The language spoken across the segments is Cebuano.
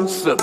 106.7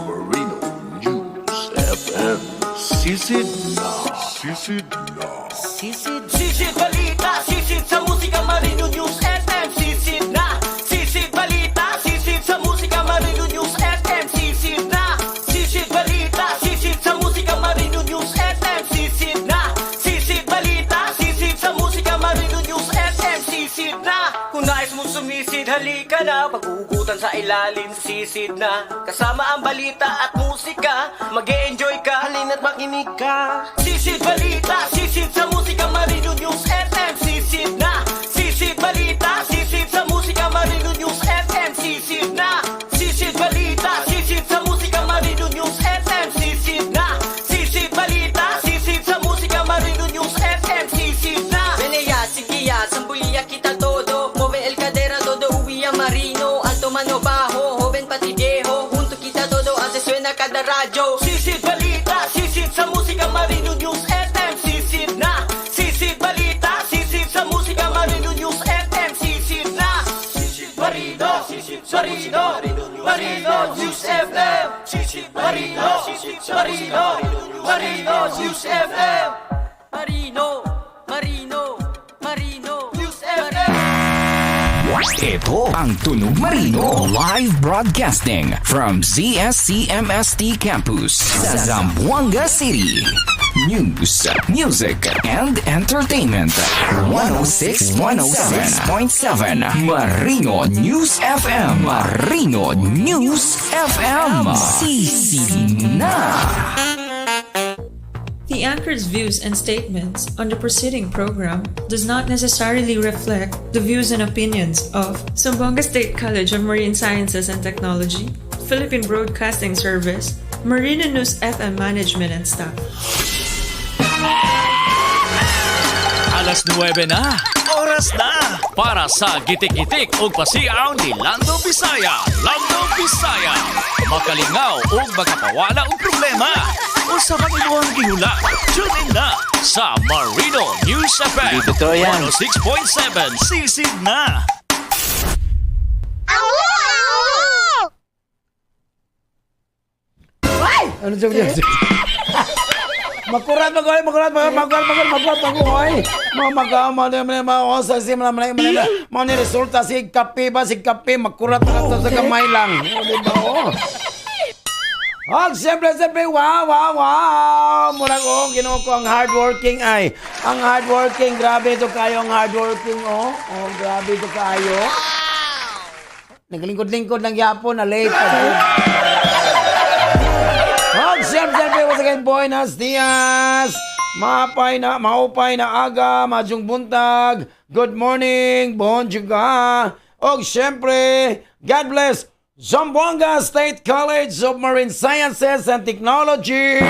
Marino News FM. Sisid na. Sisid na. Sisid. Sisid balita, sisid sa musika, Marino News FM, sisid na. Sisid balita, sisid sa musika, Marino News FM, sisid na. Sisid balita, sisid sa musika, Marino News FM, sisid na. Sisid balita, sisid sa musika, Marino News FM, sisid na. Kung nais mo sumisid, halika na. Paghugutan sa ilalim, sisid na. Kasama ang balita at musika, mag enjoy ka. Halina't makinig ka. Sisid balita, sisid sa musika, Marino News FM, sisid na. Sisid balita, sisid sa musika, Marino News FM, sisid na. Sisid balita, sisid sa musika, Marino News FM, sisid na. Sisid balita, sisid sa musika, Marino News FM, sisid na. Menea, sigue, zambullía, quita todo. Mueve el cadera, todo uwi marino. Alto mano bajo, joven pati viejo. Junto quita todo, hace suena cada rayo. Sisid balita, sisid sa musika, Marino News FM, sisid na. Sisid balita, sisid sa musika, Marino News FM, sisid na. Sisid Marino, sisid Marino, Marino News FM. Sisid Marino, sisid Marino, Marino News FM. Marino, Marino, Marino News FM. Ito ang Tunog Marino live broadcasting from ZSCMST Campus sa Zamboanga City. News, music, and entertainment. 106 106.7 Marino News FM. Marino News FM. Sisi na. The anchor's views and statements on the preceding program does not necessarily reflect the views and opinions of Zamboanga State College of Marine Sciences and Technology, Philippine Broadcasting Service, Marina News FM management and staff. Alas 9 na. Oras na para sa gitik-gitik ug pasiaw ni Lando Bisaya. Lando Bisaya. Makalingaw ug makapawala og problema. Usa bang imuhang gihula? Tune in na sa Marino News FM. Hindi totoo yan. 106.7. Sisid na. Ano siya? Makurat makurat makurat makurat makurat makurat makurat makurat mga maga mga mga mga sa si mga mga mga mga ni resulta si kape ba si kape makurat na sa gamay lang, di ba? Oh. Og siyempre, siyempre, wow, wow, wow! Murag, oh, Ginoo ko, ang hardworking ay. Ang hardworking, grabe ito kayo, ang hardworking, oh. Oh, grabe ito kayo. Naglingkod-lingkod lang yapon, na late. Og siyempre, siyempre, once again, buenos dias! Maapay na, maupay na aga, maayong buntag. Good morning, bonjour. Og siyempre, God bless Zamboanga State College of Marine Sciences and Technology.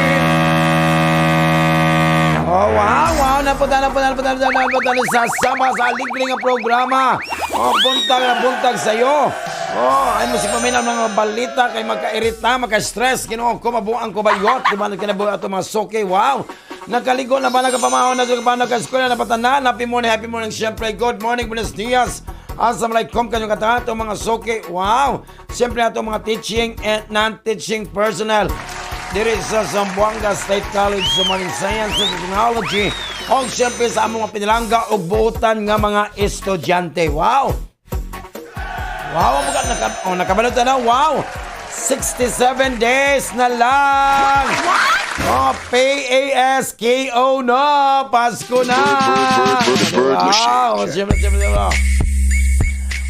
Oh, wow. Napunta, napunta, napunta, napunta, napunta sa sama sa aligling nga programa. Oh, buntag na buntag sa'yo. Oh, ay mo si paminaw ng mga balita kay magkairita, magka-stress. Ginoo ko, mabuang ko bayot. Di ba nagkinabuhi ato mga suki? Wow. Nakaligo na ba, nakapamahon na, ba, nakaeskwela na patanan. Happy morning, happy morning. Siyempre, good morning, buenos dias. Assalamualaikum kanyong katahan ato mga suki. Wow. Siyempre ato mga teaching and non-teaching personnel diri sa Zamboanga State College of Marine Science and Technology. O siyempre sa among mga pinilangga ug buotan nga mga estudyante. Wow! Wow, mga naka, oh, nakabalot na. Wow! 67 days na lang! Oh, PASKO na! Pasko na! Wow! Siyempre, siyempre, siyempre.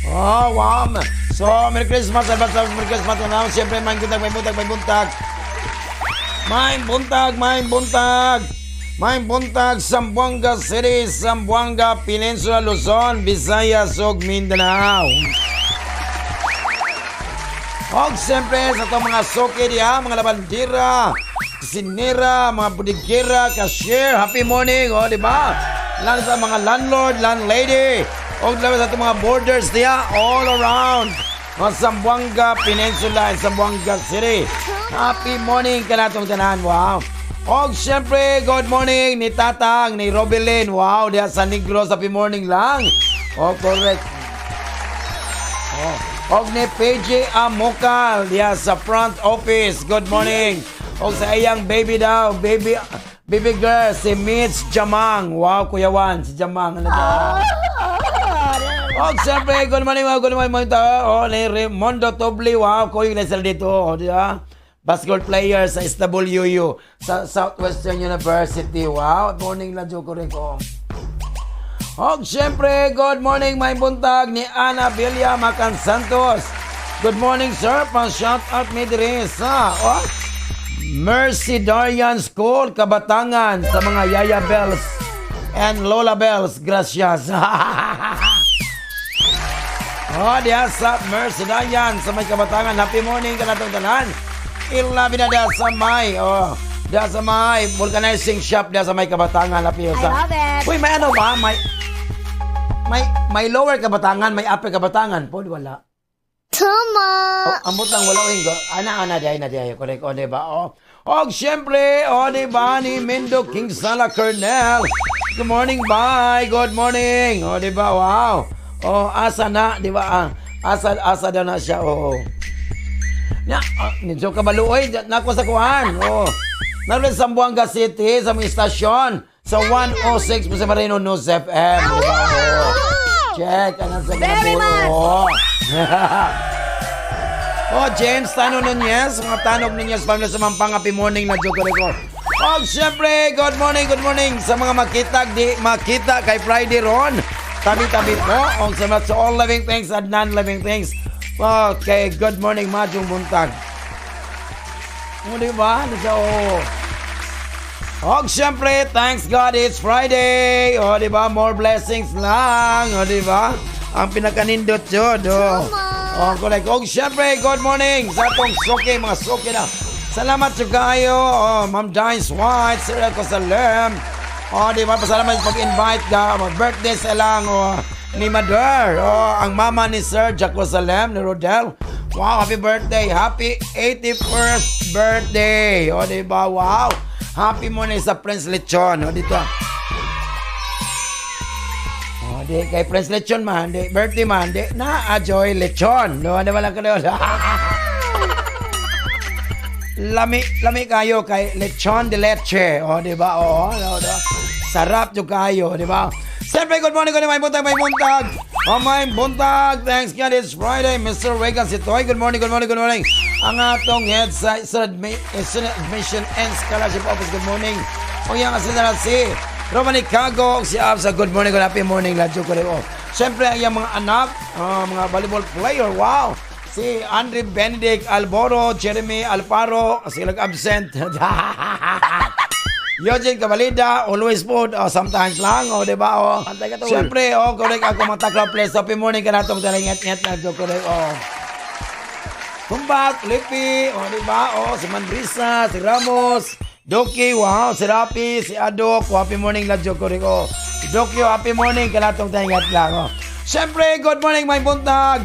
Oh, wow. So, Merry Christmas, advance Merry Christmas na. Siyempre, may buntag, may buntag, may buntag. May buntag, may buntag. May buntag, Zamboanga City, Zamboanga Peninsula, Luzon, Visayas, ug Mindanao. Og siyempre sa itong mga suki diha, mga labandera, kusinera, mga bodegera, cashier, happy morning, oh, di ba? Lalo sa mga landlord, landlady, og lalo sa itong mga boarders diha, all around. Mga Zamboanga Peninsula and Zamboanga City. Happy morning kanatong tanan, wow. Og siyempre, good morning ni Tatang, ni Robelin, wow, diha sa Negros, happy morning lang. Oh, correct. Oh. Og ni PJ Amokal diya sa front office. Good morning. Og sa iyang baby daw, baby baby girl si Mitch Jamang. Wow, Kuya Juan, si Jamang. Ano daw? Og siyempre, good morning, mga good morning, mga tao. Oh, ni Raimondo Tobli. Wow, kuya na sila dito. Oh, di ba? Basketball player sa SWU, sa Southwestern University. Wow, good morning lang, Joko Rico. Og siyempre, good morning, may buntag ni Ana Villa Macan Santos. Good morning, sir. Pa-shout out mi diri sa, oh, Mercy Darian School, Kabatangan, sa mga Yaya Bells and Lola Bells. Gracias. Oh, diya sa Mercy Darian sa may Kabatangan. Happy morning kanatong tanan. Ilabi na diya sa may, oh, diya sa may vulcanizing shop diya sa may Kabatangan. Happy I sa. love it. Uy, may ano ba? May lower Kabatangan, may upper Kabatangan. Po, wala. Tama. Oh, ambot lang wala ko. Ana ana diay na diay correct, oh, di ba? Oh. Og syempre, oh, di ba ni Mendo King Sala Colonel. Good morning, bye. Good morning. Oh, di ba? Wow. Oh, asa na, di ba? Ah, asa asa daw na siya. Oh. Ya, ah, medyo kabaluoy nako sa kuan. Oh. Naroon sa Zamboanga City sa mga istasyon sa 106 po sa Marino News FM. Di ba? Oh. Check ang sa Very much. Oh. Oh, James Tano Nunez, mga Tanog Nunez family sa Mampang, happy morning na joke ko. Oh, syempre, good morning sa mga makita, di makita kay Friday ron. Tabi-tabi po, og sa mga, to all living things and non-living things. Okay, good morning, maayong buntag. O, di ba? Ano siya, oh. Og syempre, thanks God, it's Friday. O, di ba? More blessings lang. O, di ba? Ang pinakanindot yun. O. O, correct. Og syempre, good morning sa atong suki, mga suki na. Salamat sa kayo. O, Ma'am Dice White, Sir Elko Salem. O, di ba? Pasalamat sa pag-invite ka. Mag-birthday sa lang. O, ni Mother. O, ang mama ni Sir Jaco Salem, ni Rodel. Wow, happy birthday. Happy 81st birthday. O, di ba? Wow. Happy morning sa Prince Lechon. O, dito. O, di, kay Prince Lechon man, di, birthday man, di, na, ajoy lechon. No, di ba lang kayo? Lami, lami kayo kay lechon de leche. O, di ba? O, o, di ba? Sarap yung kayo, di ba? Siyempre, good morning, good morning, may buntag, may buntag. Oh, may buntag. Thanks God, it's Friday. Mr. Reagan Sitoy, good morning, good morning, good morning. Ang atong head sa Admission and Scholarship Office, good morning. O yan, kasi na si Romani Cago, si Absa, good morning, good happy morning, ladyo ko rin. Oh. Siyempre, ang iyang mga anak, mga volleyball player, wow. Si Andre Benedict Alboro, Jeremy Alfaro, sila absent. Eugene Cabalida, always po, oh, sometimes lang, oh, di ba? Oh. Siyempre, oh, correct ako mga takraw players. Happy morning ka na itong talinget-nget na, correct, oh. Kumbat, Lipi, oh, di ba? Oh, si Mandrisa, si Ramos, Doki, wow, si Rapi, si Adok, oh, happy morning lang, correct, oh. Doki, oh, happy morning ka na itong talinget lang, oh. Siyempre, good morning, may buntag.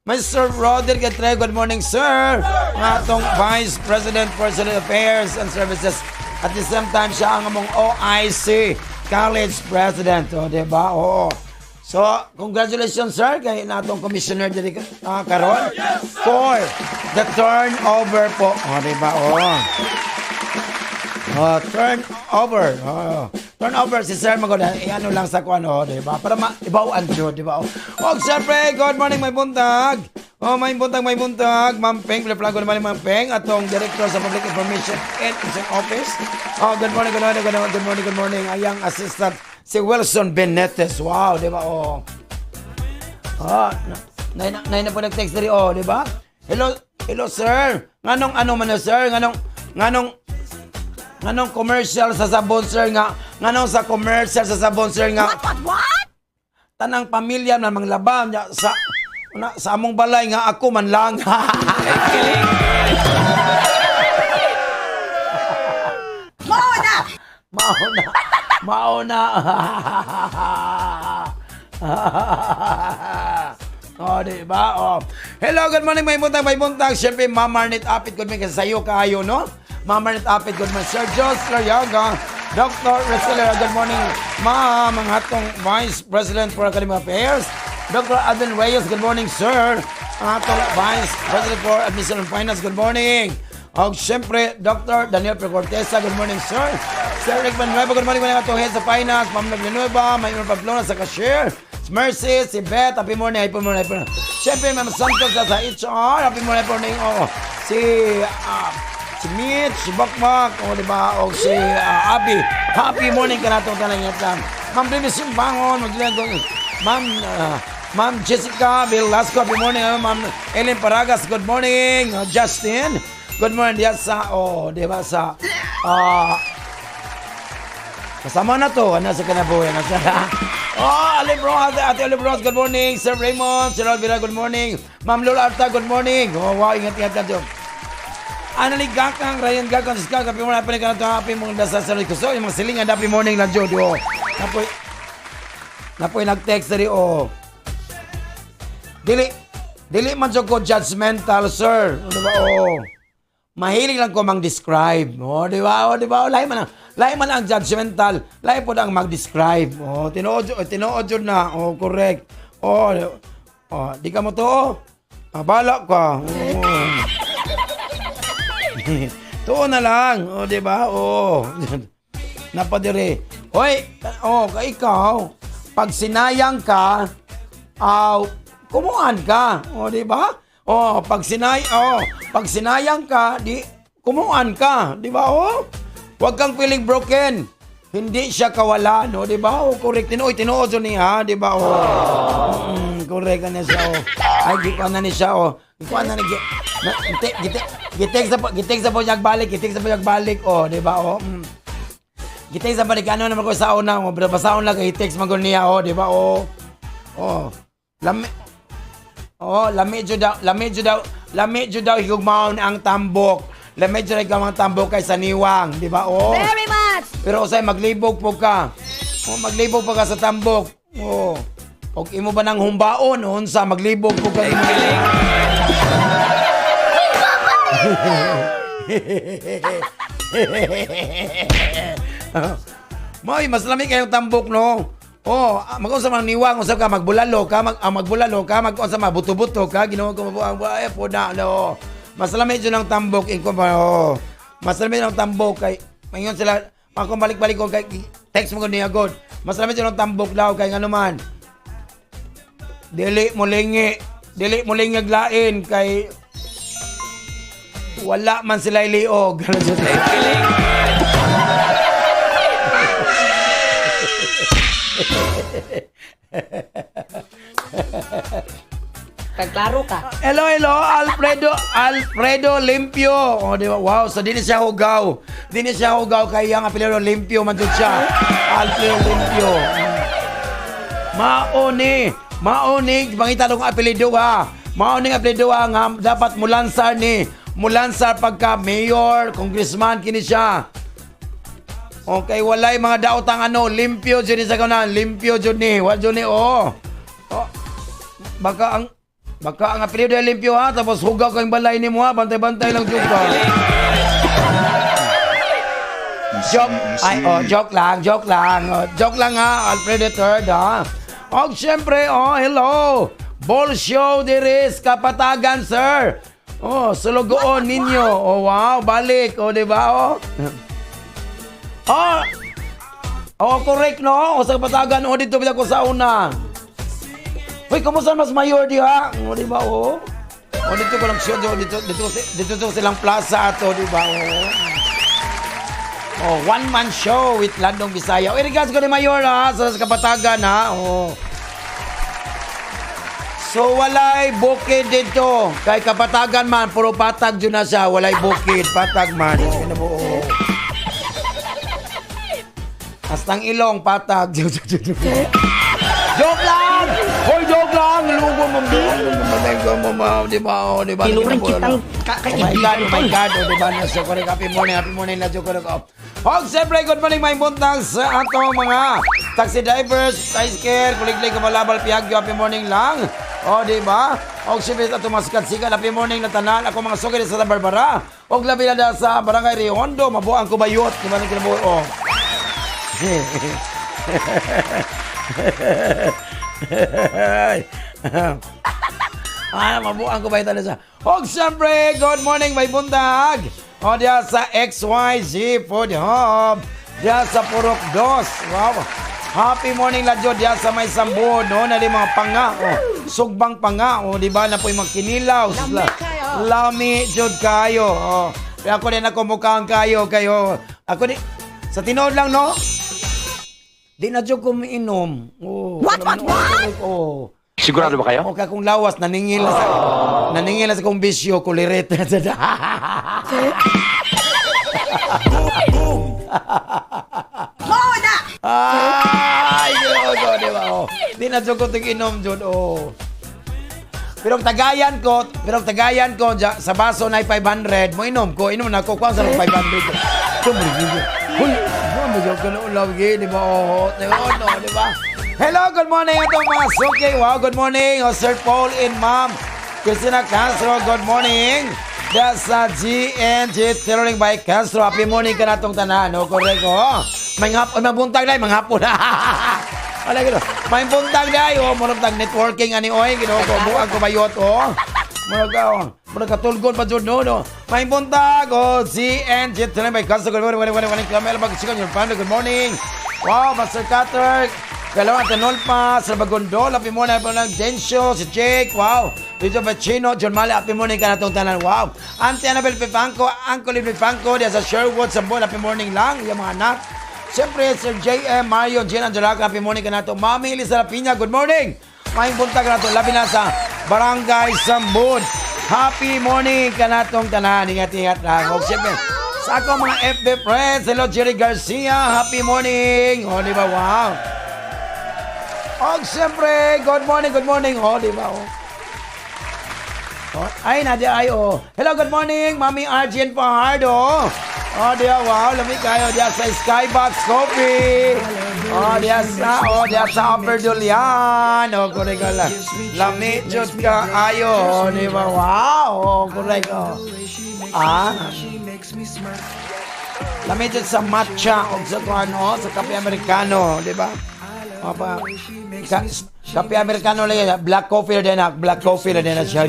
Mr. Rodel Gatre, good morning, sir. Ang atong Vice President for Student Affairs and Services. At the same time, siya ang among OIC College President. O, di ba? Oo. So, congratulations, sir, kay natong commissioner diri karon for the turnover po. O, di ba? Oo. Oh, turn over. Oh. Turn over si Sir Magoda. Eh, ano lang sa kuan, oh, di ba? Para maibawan jud, di ba? Oh, oh, siyempre, good morning, may buntag. Oh, may buntag, may buntag. Ma'am Peng, good morning, Ma'am Peng. Atong Director sa Public Information and Information Office. Oh, good morning, good morning, good morning, good morning, good morning. Ayang assistant si Wilson Benetes. Wow, di ba? Oh. Ah, na, na, na, na po nag-text diri, oh, di ba? Hello, hello, sir. Nganong ano man na, sir? Nganong commercial sa sabon, sir, nga nganong sa commercial sa sabon, sir, nga What, what, what? Tanang pamilya na manglaba nya sa na, sa among balay nga ako man lang. Mao na! Mao na. Mao na. Oh, di ba? Oh. Hello, good morning, may buntag, may buntag. Siyempre, Ma'am Marnit Apit, good morning kasi sa'yo kaayo, no? Ma'am Marnit Apit, good morning. Sir Jos Lariaga, Dr. Reseller, good morning. Ma'am, ang atong Vice President for Academic Affairs, Dr. Alvin Reyes, good morning, sir. Ang atong Vice President for Admission and Finance, good morning. Og siyempre, Dr. Daniel P. Corteza, good morning, sir. Sir Rick Manueva, good morning, morning atong head sa Finance, Ma'am Villanueva, May Pamplona sa cashier, Mercy, si Beth, happy morning, happy morning, happy morning. Siyempre, Ma'am Santos sa HR, happy morning, happy morning. Oh, si Mitch, si Bakmak, o di ba, o si Abby. Happy morning ka nato tanan lang. Ma'am Bibi Simbangon, Ma'am Jessica Velasco, happy morning. Ma'am Ellen Paragas, good morning. Justin, good morning diya sa, oh, di ba, sa, kasama na to, ano sa kinabuhi, ano sa, oh, Alib Rojas, Ate Alib Rojas, good morning. Sir Raymond, Sir Alvira, good morning. Ma'am Lola Arta, good morning. Oh, wow, ingat, ingat, ingat. Analig Gakang, Ryan Gakang, Siska, happy morning, happy morning, happy morning, sa sa Kuso, yung mga silingan, happy morning lang, Jod, oh. Napoy nag-text diri, oh. Dili man jud ko judgmental, sir. Ano ba, oh. Mahilig lang ko mang-describe. Oh, di ba? Oh, di ba? Oh, lahi man ang judgmental, lahi po ang mag-describe. Oh, tinuod jud na. Oh, correct. Oh, oh, di ka mo to, oh. Ah, bala ka. Oh. Tuo na lang. Oh, di ba? Oh. Napadiri. Hoy, oh, ka ikaw, pag sinayang ka, aw, kumuan ka. Oh, di ba? Oh, pag sinayang ka, di kumuan ka, di ba? Oh. Huwag kang feeling broken. Hindi siya kawalan, oh, di ba? Oh, correct. Tinuod, tinuod jud niya, di ba? Oh. Correct na siya, oh. Ay, gikuan na ni siya, oh. Gikuan na ni na, gite, gitek sa gitek sa po balik, gitek sa po balik, oh, di ba? Oh. Gitek sa balik, ano naman ko sa una, oh, basaon lang kay text man niya, oh, di ba? Oh. Oh. Lami. Oh, lami jud daw higugmaon ang tambok. Lami jud daw ang tambok kay sa niwang, di ba? Oh. Very much! Pero usay maglibog po ka. Oh, maglibog po ka sa tambok. Oh. Og imo ba nang humbaon unsa maglibog po ka imo. Moy, mas lami kayong tambok no. Oh, mag-unsa man niwang unsa ka magbulalo ka, magbulalo ka, mag-unsa man buto-buto ka, Ginoo ko mabuang ay po na no. Mas lami jud ang tambok inko ba oh. Mas lami ang tambok kay maingon sila ako balik-balik ko kay text mo niya god. Mas lami jud ang tambok daw kay ngano man. Dili mo lingi, dili mo lingag lain kay wala man sila iliog. Pagklaro ka. Hello, hello, Alfredo Limpio. Oh, di ba? Wow, so dini siya hugaw. Dini siya hugaw kay ang apelyido Limpio man jud siya. Alfredo Limpio. Maoni, pangita dong apelyido ha. Maoni ang apelyido ha nga dapat mulansar ni. Mulansar pagka mayor, congressman kini siya. Okay, walay mga daotang ano, limpyo jud ni sa kanan, limpyo jud ni. Wa jud ni oh. Oh. Baka ang apelyido ay limpyo ha, tapos hugaw kang balay nimo ha, bantay-bantay lang jud ka. Joke, ay, oh, joke lang, joke lang. Oh, joke lang ha, Alfredo III ha. Og syempre, oh, hello. Ball show diris Kapatagan, sir. Oh, sulugoon ninyo. Oh, wow, balik. Oh, di ba? Oh. Oh. Oh, correct no. O sa Kapatagan, oh, dito bila ko sa una. Hoy, kumusta mas mayor di ha? Oh, di ba? Oh. Oh, dito ko lang siya, dito silang plaza ato, di ba? Oh. Oh, one man show with Landong Bisaya. Oh, regards ko ni Mayor ha, sa Kapatagan ha. Oh. So walay bukid dito. Kay Kapatagan man, puro patag jud na siya, walay bukid, patag man. Ano mo? Oh. Hastang ilong patag. Joke lang! Hoy, joke lang! Lugo mo, mo, di ba? Oh, di ba? Tinuring kitang Oh my God, oh my God, oh, di ba? Nasa ko rin, happy morning na joke ko. Og siyempre, good morning, may buntag sa atong mga taxi drivers, tricycle, kuliglig, kamalabal, piyagyo, happy morning lang. O, di ba? Og siyempre, atong mga sikat-sikat, happy morning na tanan. Ako mga sugid sa Santa Barbara. Og labi na sa Barangay Riondo, mabuang kubayot. Di ba nang kinabuo? Oh. Ah, mabuang ko ba ito sa. Og siyempre, good morning, may buntag. O diya sa XYZ Food Hub. Diya sa Purok Dos. Wow. Happy morning ladyo diya sa may sambo, no? Na di mga panga, oh. Sugbang panga, oh, di ba? Na po yung mga kinilaw. Lami jud kayo. Oh. Pero ako din ako mukhang kayo kayo. Ako di sa tinuod lang, no? Di na jud ko miinom. Oh, what? Oh. Sigurado ba kayo? Okay, kung lawas, naningil na sa kong bisyo, kulirit. Mao na! Ay, Ginoo ko, di ba? Oh. Di na jud ko tig-inom jud, oh. Pero ang tagayan ko sa baso na 500, mo inom ko, inom na ko, kuha sa 500. Huy, mo jud ko na lagi, di ba? Oh, di ba? No, di ba? Hello, good morning atong mga suki. Wow, good morning. Oh, Sir Paul and Ma'am Christina Castro, good morning. That's sa GNG Tailoring by Castro. Happy morning ka natong tanan. No, correct, oh. May ngap, mabuntag na, mga hapon. Wala gino. May buntag na, oh, murag tag networking ani oy, Ginoo ko, buang ko bayot, oh. Murag ka, oh. Murag katulgon pa jud no, no. May buntag, oh, GNG Tailoring by Castro. Good morning, good morning, good morning. Kamel, mag-chicken your family. Good morning. Wow, Master Cutter. Kalawa, Tanolpa, sa Bagondol, happy morning, happy morning, Densyo, si Jake, wow. Vito Pacino, John Mali, happy morning ka na itong tanan, wow. Auntie Annabel Pipanco, Uncle Liv Pipanco, diya sa Sherwood, Sambol, happy morning lang, yung mga anak. Siyempre, Sir J.M. Mario, Jen Angelaca, happy morning ka na ito. Mami Elisa Pina, good morning. Maayong buntag na ito, labi na sa Barangay Sambod. Happy morning ka na itong tanan. Ingat-ingat lang. O, siyempre, sa akong mga FB friends, hello Jerry Garcia, happy morning. O, di ba, wow. Og siyempre, good morning, good morning. O, di ba, oh. Oh, ay, Nadia, ay, oh. Hello, good morning, Mami Arjun Fajardo. Oh, diya, wow, lami kayo diya sa Skybox Coffee. Oh, diya sa Upper Dulian. Oh, correct ka lang. Lami, jud ka, ayo. Oh, di ba, wow. Oh, correct, oh. Ah. Lami jud sa matcha o sa ano, sa kape americano, di ba? O, pa, kape americano lang yan. Black coffee na din, ah. Black coffee na din na siya.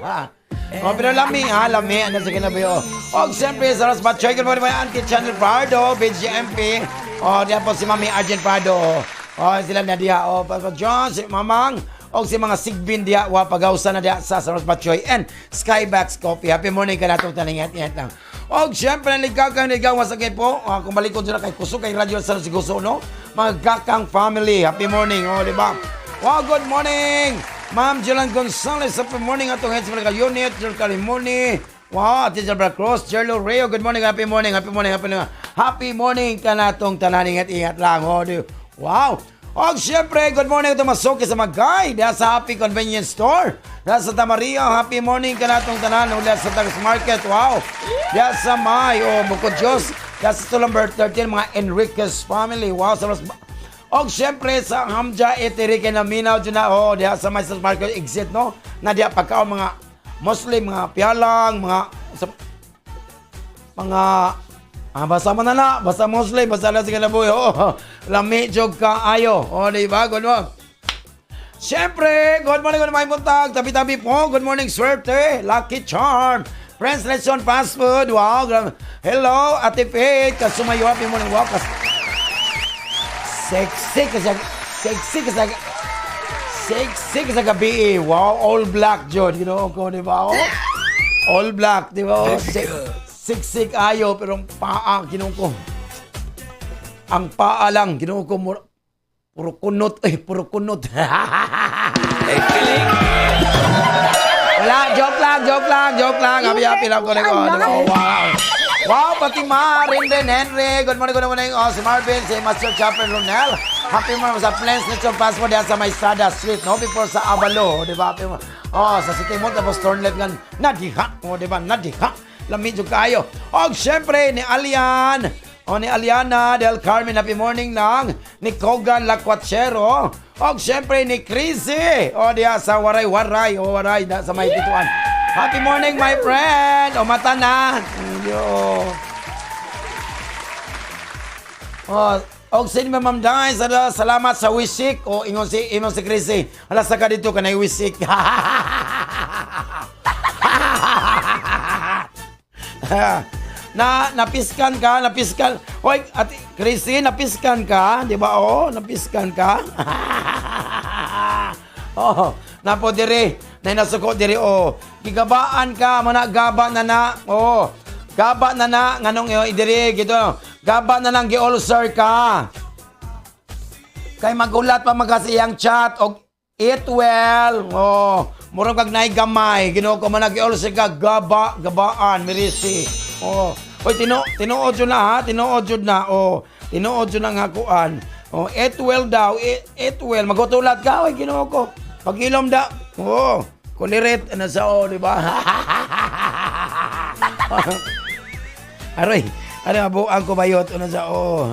Ah. Oh, pero lami ha, lami. Ano sa kinabi, oh. Og siyempre, sa Ras Batchoy, good morning, my Auntie Channel Pardo, BGMP. Oh, diyan po si Mami Argent Pardo. Oh, sila na diha. Oh, Papa John, si Mamang, og si mga sigbin diha, wa pagawsa na diha sa Ras Batchoy and Skybox Coffee. Happy morning ka natong taningat ingat lang. Og siyempre, ligaw kang ligaw, masakit po. Ah, kung balikon sila kay kusog kay Radyo sa Siguso, no? Mga Gakang family, happy morning, oh, di ba? Wow, good morning! Ma'am Jilan Gonzalez, happy morning atong heads mga unit, Jel Kalimoni. Wow, Ate Jabra Cross, Jello Reo, good morning, happy morning, happy morning, happy morning. Happy morning ka na itong tanan, ingat-ingat lang. Oh, di. Wow! Og syempre, good morning itong masuki sa Magay, diha sa Happy Convenience Store. Diha sa Tamarillo, happy morning ka na itong tanan, diha sa Tagas Market, wow. Diha sa May, oh, Bukod Diyos, diha sa number 13, mga Enriquez family, wow, sa Og syempre sa Hamja Eterike na minaw dyan na, oh, diha sa Maestros Market exit, no? Na diha pagkao mga Muslim, mga pialang, mga sa, mga ah, basta man na, basta Muslim, basta lang sa kinabuhi, oh, lami jog ka ayo. Oh, di ba? Good morning. Siyempre, good morning, buntag. Tabi-tabi po. Good morning, swerte. Lucky Charm. Friends Lechon Fast Food. Wow. Hello, Ate Faith. Kasumayo, happy morning. Wow, sexy kasi sexy kasi sexy kasi gabi eh. Wow, all black jud. You know ko, di ba? Oh? All black, di ba? Oh, siksik ayo pero ang paa Ginoo ko. Ang paa lang Ginoo ko puro kunot eh, puro kunot. Wala, joke lang, joke lang, joke lang. Happy, happy lang ko na ko. Di ba? Oh, wow. Wow, pati Ma, Rinden, Henry. Good morning. Oh, si Marvin, si Master Chopper Ronel. Happy morning sa Plains Lechon Passport diyan sa May Estrada Street, no? Before sa Abalo, di ba? Happy morning. Oh, sa City Mall, tapos turn left nga, nadiha. Oh, di ba? Nadiha. Lami jud kayo. Og syempre, ni Alian, o ni Aliana Del Carmen, happy morning lang. Ni Kogan Lacuachero. Og syempre ni Chrissy. O diya sa Waray-Waray. O Waray, na, sa may tituan. Happy morning, my friend. O mata na. Yo. O, Og sin Ma'am Dai, salamat sa wisik. O ingon si Chrissy. Hala sa ka dito kanay wisik. Na napiskan ka, napiskan. Hoy, Ate Chrissy, napiskan ka, di ba? Oh, napiskan ka. Oh, napo dire, na nasuko dire oh. Gigabaan ka, mana gaba na na. Oh. Gaba na na nganong eh, dire gito. Gaba na nang gi-ulcer ka. Kay magulat pa magka sa iyang chat og "Eat well." Oh, murag kag naay gamay. Ginoo ko man nag-ulcer ka, gaba, gabaan, mirisi. Oh. Hoy, tinuod jud na ha, tinuod jud na. Oh, tinuod jud na nga kuan. Oh, eat well daw, eat well. Magutulat ka, oy, Ginoo ko. Pag-ilom da. Oh, kulirit na sa oh, di ba? Aroy, ano mabuang ko bayot ano sa oh.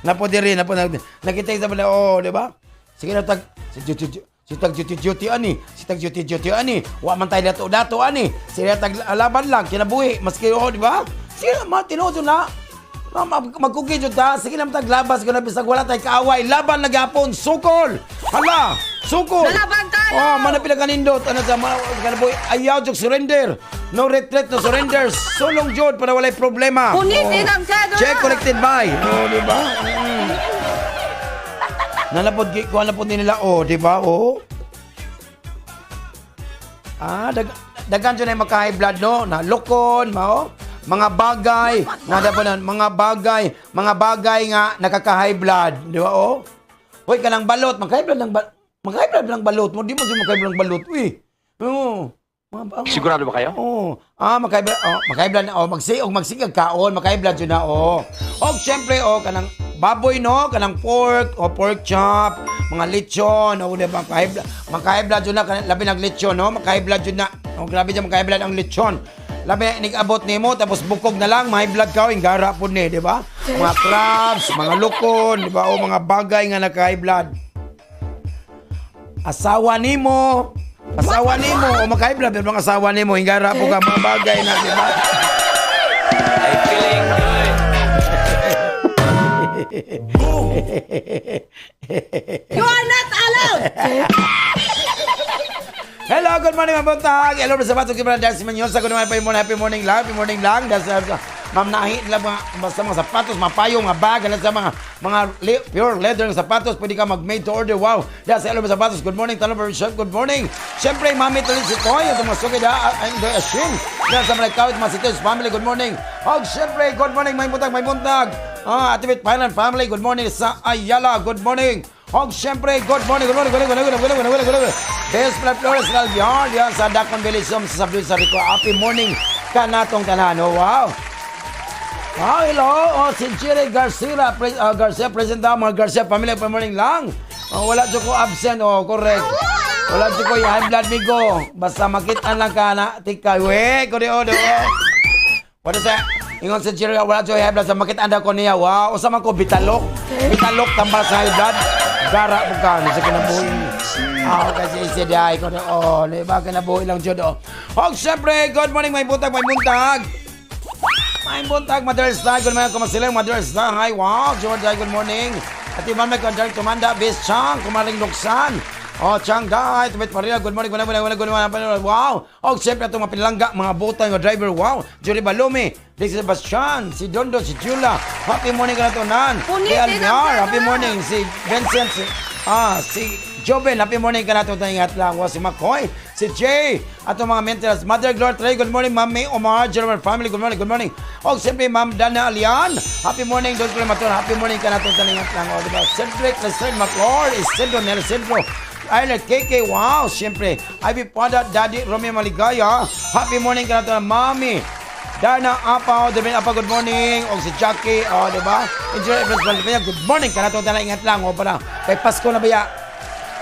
Napo diri napo nakita sa bala oh, di ba? Sige na tag si duty si tag duty duty ani, si tag duty duty ani. Wa man tay dato dato ani. Sige tag laban lang kinabuhi maski oh, di ba? Sige na ma tinuod na. Magkugi jud ta. Sige na tag labas ko na bisag wala tay kaaway. Laban na gyapon, sukol. Hala, sukol. Lalaban tayo! Oh, mana pila kanindot ano sa mga kanabuhi. Ayaw jud surrender. No retreat, no surrender. Sulong jud para walay problema. Punitin ang cedula! Check collected by. Oh, di ba? Nalapod kuha na po nila oh, di ba? Oh. Ah, daghan jud ay maka-high blood no, na lukon, mao. Mga bagay, na dapat na, mga bagay nga nakaka-high blood, di ba? Oh. Hoy, kanang balot, maka-high blood ng maka-high blood ng balot mo, di mo siya maka-high blood ng balot. Uy. Oo. Sigurado ba kayo? Oo. Ah, maka-high blood, oh, maka-high blood na, oh, og magsigag kaon, maka-high blood yun na, oh. Og syempre, oh, kanang baboy, no, kanang pork, o pork chop, mga lechon, oh, di ba, maka-high blood yun na, kanang, labi nag lechon, no, maka-high blood yun na. Oh, grabe dyan, maka-high blood ang lechon. Labi na inig-abot nimo tapos bukog na lang, may blood ka, gara po ni, di ba? Mga crabs, mga lukon, di ba? O mga bagay nga naka-high blood. Asawa nimo, asawa nimo o maka-high blood pero mga asawa nimo hingara po ka mga bagay na, di ba? Feeling good. You are not allowed! Hello, good morning, mga buntag. Hello, sa bato kibra Darcy Manyosa. Good morning, happy morning, happy morning lang, happy morning lang. That's, ma'am nahi lang mga basta mga sapatos, mga payong, mga bag, ano sa mga pure leather ng sapatos, pwede ka mag made to order. Wow. That's hello mga sapatos. Good morning, Tanong Chef. Good morning. Siyempre, Mami Tuloy si Toy, ito mga suki da, and the Ashin. Yan sa mga kawit, mga Sitos family, good morning. Og siyempre, good morning, may buntag, may buntag. Ah, Activate Thailand family, good morning sa Ayala, good morning. Og siyempre, good morning, good morning, good morning, good morning, good morning, good morning, good morning. Best Flat Flores Albion, yan sa Dakon Village, sa Sabdul sa Rico. Happy morning kanatong tanan. Oh, wow. Wow, hello. Oh, si Jerry Garcia, Garcia, present daw, mga Garcia family, good morning lang. Oh, wala jud ko absent. Oh, correct. Wala jud ko high blood migo. Basta makita lang ka na tika. We, kuri oh, do. Wala sa ingon si Jerry, wala jud high blood sa makita daw ko niya. Wow, usa man ko bitalok. Bitalok tambal sa high blood. Gara po ka sa kinabuhi. Ah, kasi isi di ay ko oh, di ba kinabuhi lang jud oh. Og syempre, good morning, may buntag, may buntag. May buntag, Mother's Day. Good morning, kumasilang Mother's Day. Hi, wow. George, good morning. At iman may kondang tumanda, Bis Chang, kumaring Luksan. Oh, Chang Dai, Tumit Maria, good morning, good morning, good morning, good morning, wow. Oh, siyempre itong mga pinalangga, mga butang, mga driver, wow. Julie Balumi, Dixie Sebastian, si Dondo, si Jula. Happy morning ka na to, Nan. Punitin Si ang Alviar, happy cedula. morning. Si Vincent, si Joven, happy morning ka na to, ingat lang. Wow, si McCoy, si Jay, at ang mga maintenance. Mother Glory Trey, good morning, Ma'am May Omar, German family, good morning, good morning. Oh, siyempre, Ma'am Dana Alian, happy morning, Don Maton, happy morning ka na to, ingat lang. Oh, diba? Cedric Lester McClure, Isidro Nelson, Ireland KK, wow, siyempre, Ivy Pada, Daddy Romeo Maligaya, happy morning ka na to, Mami. Dana Apaw, Devin Apa, good morning. O si Jackie, o, di ba? Enjoy Evans Valdivia, good morning. Kanato na ingat lang, o, para kay Pasko na ba ya?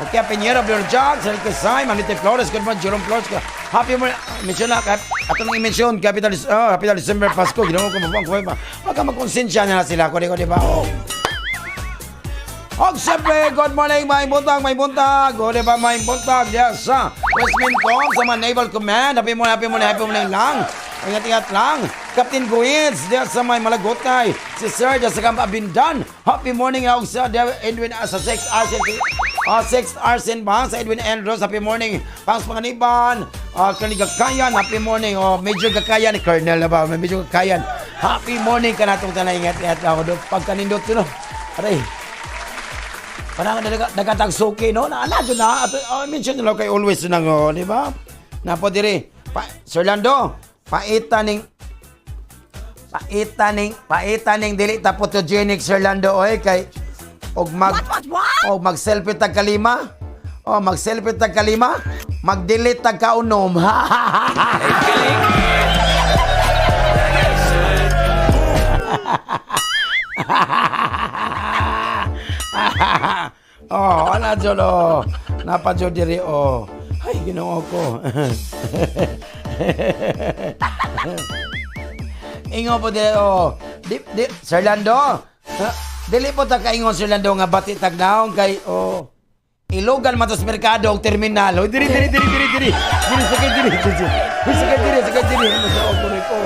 Okay, Peñero, Blue Jack, Sir Kesay, Manite Flores, good morning, Jerome Flores. Happy morning. Mention na, ato nang i-mention, Capital, oh, Capital December, Pasko, ginawa ko, mabang, ko, baka magkonsensya na sila, ko, di ba? Oh. Og siyempre, good morning, may buntag, may buntag. O, di ba, may buntag, yes, sa Westmincom, sa mga Naval Command. Happy morning, happy morning, happy morning lang. Ingat-ingat lang. Captain Guiz diya sa may Malagutay. Si Sir diya sa Camp Abindan. Happy morning ako sa Edwin sa 6 Arsen. 6 Arsen ba? Sa Edwin Andrews. Happy morning. Pangs Panganiban. Colonel Gakayan. Happy morning. Oh, Major Gakayan. Colonel na ba? Major Gakayan. Happy morning ka natong tanan. Ingat-ingat lang ako. Pagkanindot no. Aray. Parang nagatagsuki, no? Naala dyan na. At, mention na lang kay always na ngo, di ba? Napo diri. Pa, Sir Lando, paita ning dili ta photogenic, Sir Lando, oy, kay og mag What, what, what? og mag selfie tag kalima. Oh, mag selfie tag kalima, mag-delete tag kaunom. Oh, ana jud oh. Napa jud diri oh. Ay, Ginoo ko. Ingon po diri oh. Di, di, Sir Lando. Ha? Dili po ta kaingon, Sir Lando, nga bati tag naong kay oh. Ilogan man to sa merkado og terminal. Oy, diri diri diri diri diri. Diri sakay diri. Diri. Uy, sakay diri, sakay diri. Ano sa og ko.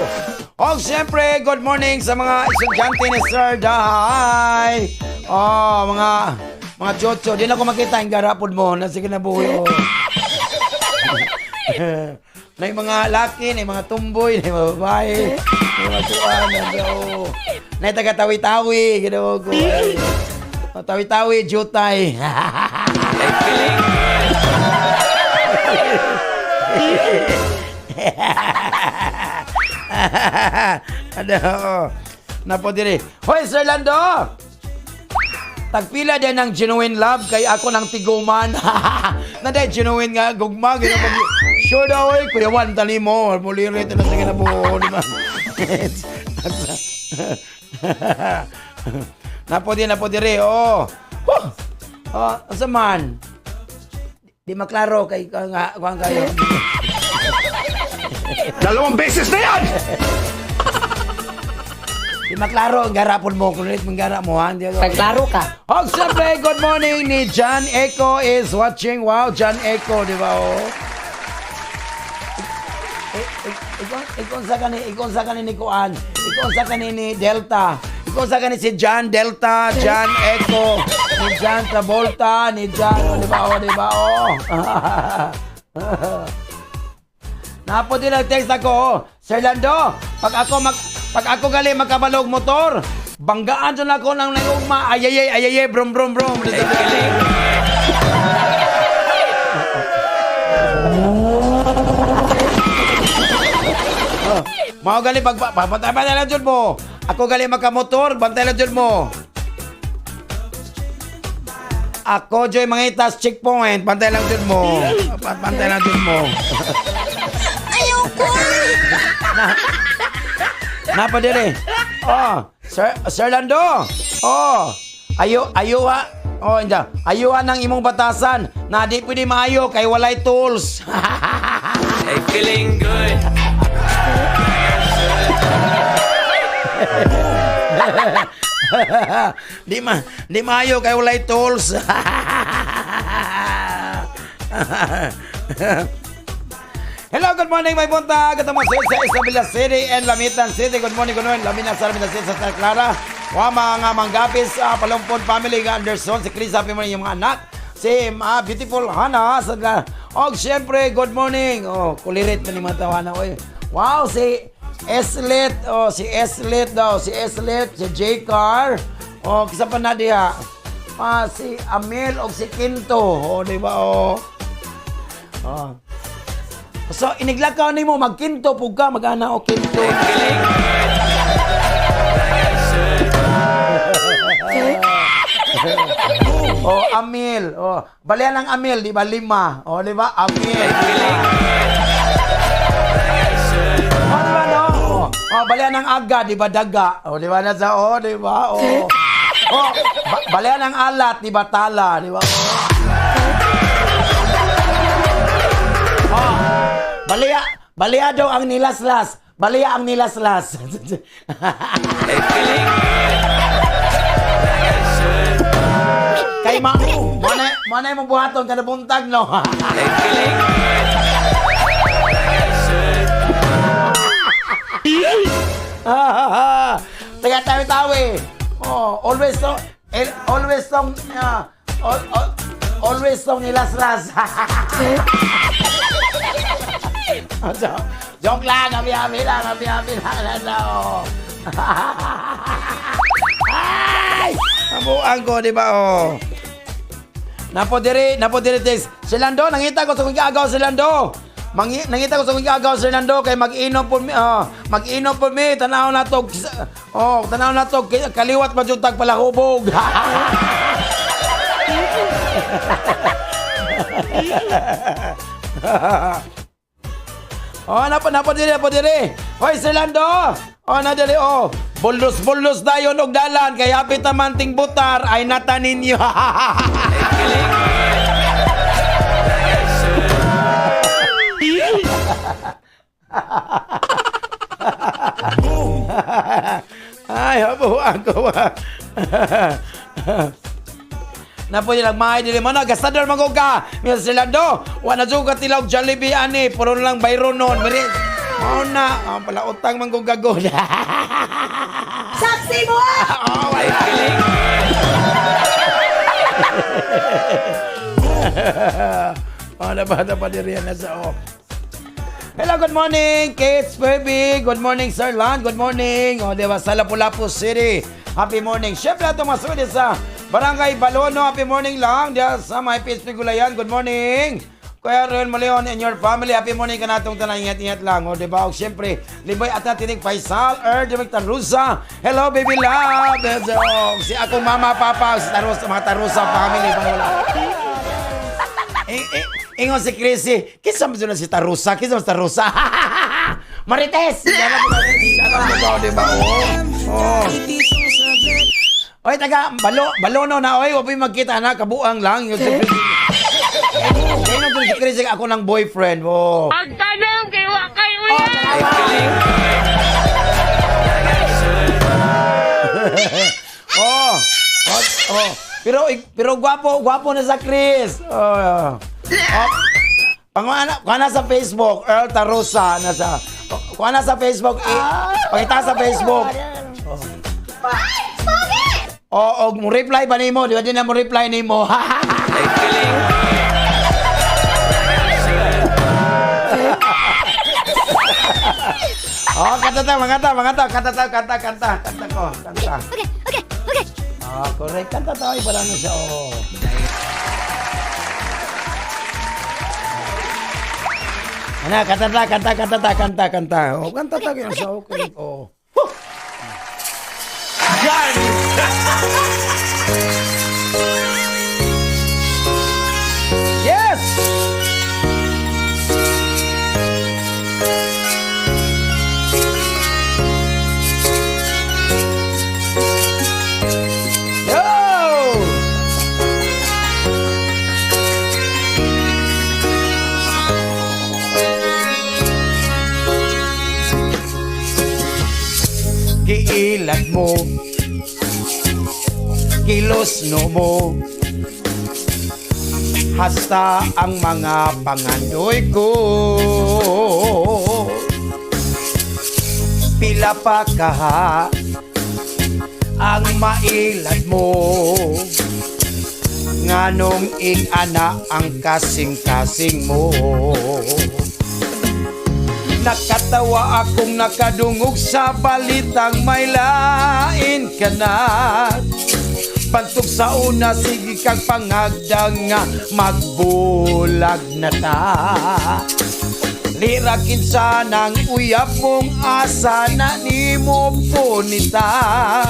Og siyempre, good morning sa mga estudyante ni Sir Dahay. Oh, mga chocho, di na ko makita ang garapod mo. Nasa kinabuhi. Oh. Na yung mga laki, na yung mga tumboy, na yung mga babae, na yung mga tuwan, na oh. Na yung taga-tawi-tawi, ginawa ko. Ay. Oh, tawi-tawi, jutay. Ano? Napo diri. Hoy, Sir Lando! Tagpila din ng genuine love kay ako ng tiguman. Na dahil genuine nga gugma gina pag sure daw oy kuya Juan tali mo mulirit na sa kinabuo di ba? Napo di napo diri oh. Huh. Oh, asa man? Di maklaro kay nga kuan kayo. 2 beses na yan! Di maklaro ang garapon mo kung ulit mong gara mo ha. Pagklaro ka. Og siyempre, good morning ni John Echo is watching. Wow, John Echo, di ba? Oh. Ikon sa kani ni Kuan. Ikon sa kani ni Delta. Ikon sa kani si John Delta, John Echo, ni John Travolta, ni John, oh, di ba? Oh, di ba? Oh. Napo din nag-text ako, oh. Sir Lando, pag ako gali magkabalog motor, banggaan dyan ako ng nangugma. Ayayay, ayayay, brum brum brum. Oh, mao gali pag pabantay bantay lang dyan mo. Ako gali magkamotor, bantay lang dyan mo. Ako joy mga itas checkpoint, bantay lang dyan mo. Bantay lang dyan mo. Ayoko! Napa dire. Oh, Sir Lando. Oh, ayo ayo ha. Oh, hindi. Ayuhan ang imong batasan na di pwede maayo kay walay tools. Hey, feeling good. Di maayo kay walay tools. Hello, good morning, may buntag. Ito mga sa Isabela City and Lamitan City. Good morning, good morning. Lamitan sa Lamitan City sa Santa Clara. Wa mga manggapis sa Palumpon family nga Anderson, si Chris, happy morning yung mga anak. Si beautiful Hannah sa Clara. Og syempre, good morning. Oh, kulirit na ni mga tawana. Oy. Wow, si Eslet. Oh, si Eslet daw. Si Eslet, si J. Carr. Oh, kisa pa na diha. Ah, si Amel og si Quinto. Oh, di ba? Oh. Oh. So, iniglakaw nimo magkinto pug ka mag-ana o kinto. Oh, Amil. Oh, balian ang Amil, di ba? 5. Oh, di ba? Amil. Oh, di ba no? Oh, oh, balian ang aga, di ba? Daga. Oh, di ba nasa oh, di ba? Oh. Oh, balian ang alat, di ba? Tala, di ba? Oh. Oh, balya, balya daw ang nilaslas. Balya ang nilaslas. Kay ma, mana mo buhaton kada buntag no. Taga Tawi-Tawi. Oh, always to, eh, always tong, always tong nilaslas. Oh, joke lang, abi-abi lang, abi-abi lang, lang, oh. Ay! Mabuang ko, di ba, oh. Napo diri text. Si Lando, nangita ko sa kong agaw si Lando. Nangita ko sa kong agaw si Lando kay mag-inom po mi, oh, mag-inom po mi, tanaw na to. Oh, tanaw na to, kaliwat pa jud tag palahubog. Oh, napo diri, napo diri. Hoy, si Lando. Oh, na diri, oh. Bulos-bulos dayon og dalan kay hapit naman ting butar ay nata ninyo. Ay, habo ako. Napo nilang mahay dili mo na gastador magog ka. Mia sila do. Wa na jud ka tilaw Jollibee ani, puro lang bayro nun. Miri. Mao na, ang pala utang man kog gagod. Saksi mo! Oh my God. Oh, nabata pa diri na sa oh. Hello, good morning, Kate Baby. Good morning, Sir Lan. Good morning. O, di ba, sa Lapu-Lapu City. Happy morning. Siyempre, ato mga sulit sa Barangay Balono. Happy morning lang. Diyan sa may PHP Gulayan. Good morning. Kuya Ruel Maleon and your family. Happy morning ka natong tanan. Ingat-ingat lang. O, di ba? O, siyempre, Liboy at natinig Faisal, Dimik Tarusa. Hello, baby love. O, si akong mama, papa, si Tarusa, mga Tarusa family. Wala. Ingon si Chrissy, kinsa man na si Tarusa? Kinsa man si Tarusa? Marites! Alam mo ba, di ba? Oh. Oh. Oy, taga, balono na, oy, wag magkita na, kabuang lang. Yung si Chrissy. Kaya nung si Chrissy, ako ng boyfriend. Oh. Pagtanong kay wa kay uya. Oh. Oh, oh. Pero gwapo na sa Chris. Oh. Oh. Pangana, kuha na sa Facebook, Earl Tarusa nasa. Kuha na sa Facebook, pakita sa Facebook. Oh, oh, mo reply ba nimo? Di ba din na mo reply nimo? Oh, kanta ta, mga ta, mga ta, kanta ta, kanta, kanta, kanta ko, kanta. Okay. Ah, correct. Kanta tayo, wala na siya. Oh. Ana, kanta ta, kanta, kanta ta, kanta, kanta. Oh, kanta ta, kaya siya, okay. Oh. Huh! Yan! Yes! Yo! Giilad mo, kilos no mo, hasta ang mga pangandoy ko. Pila pa kaha ang mailad mo, nganong ing-ana ang kasing-kasing mo. Nakatawa akong nakadungog sa balitang may lain ka na. Pantog sa una, sige kang pangagdang nga magbulag na ta. Lirakin sanang uyab mong asa na nimo punita.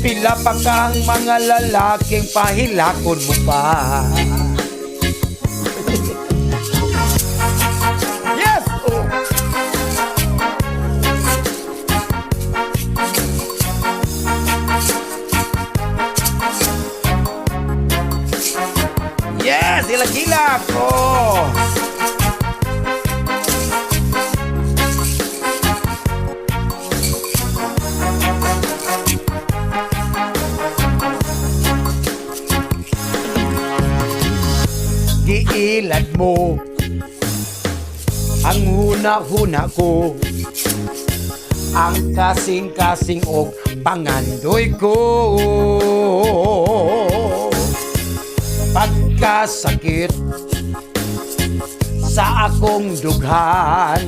Pila pa kang mga lalaking pahilakon mo pa. Yes! Oh. Yes! Ilak-ilak! Oh! Giilad mo ang huna-huna ko. Ang kasing-kasing og pangandoy ko. Pagkasakit sa akong dughan,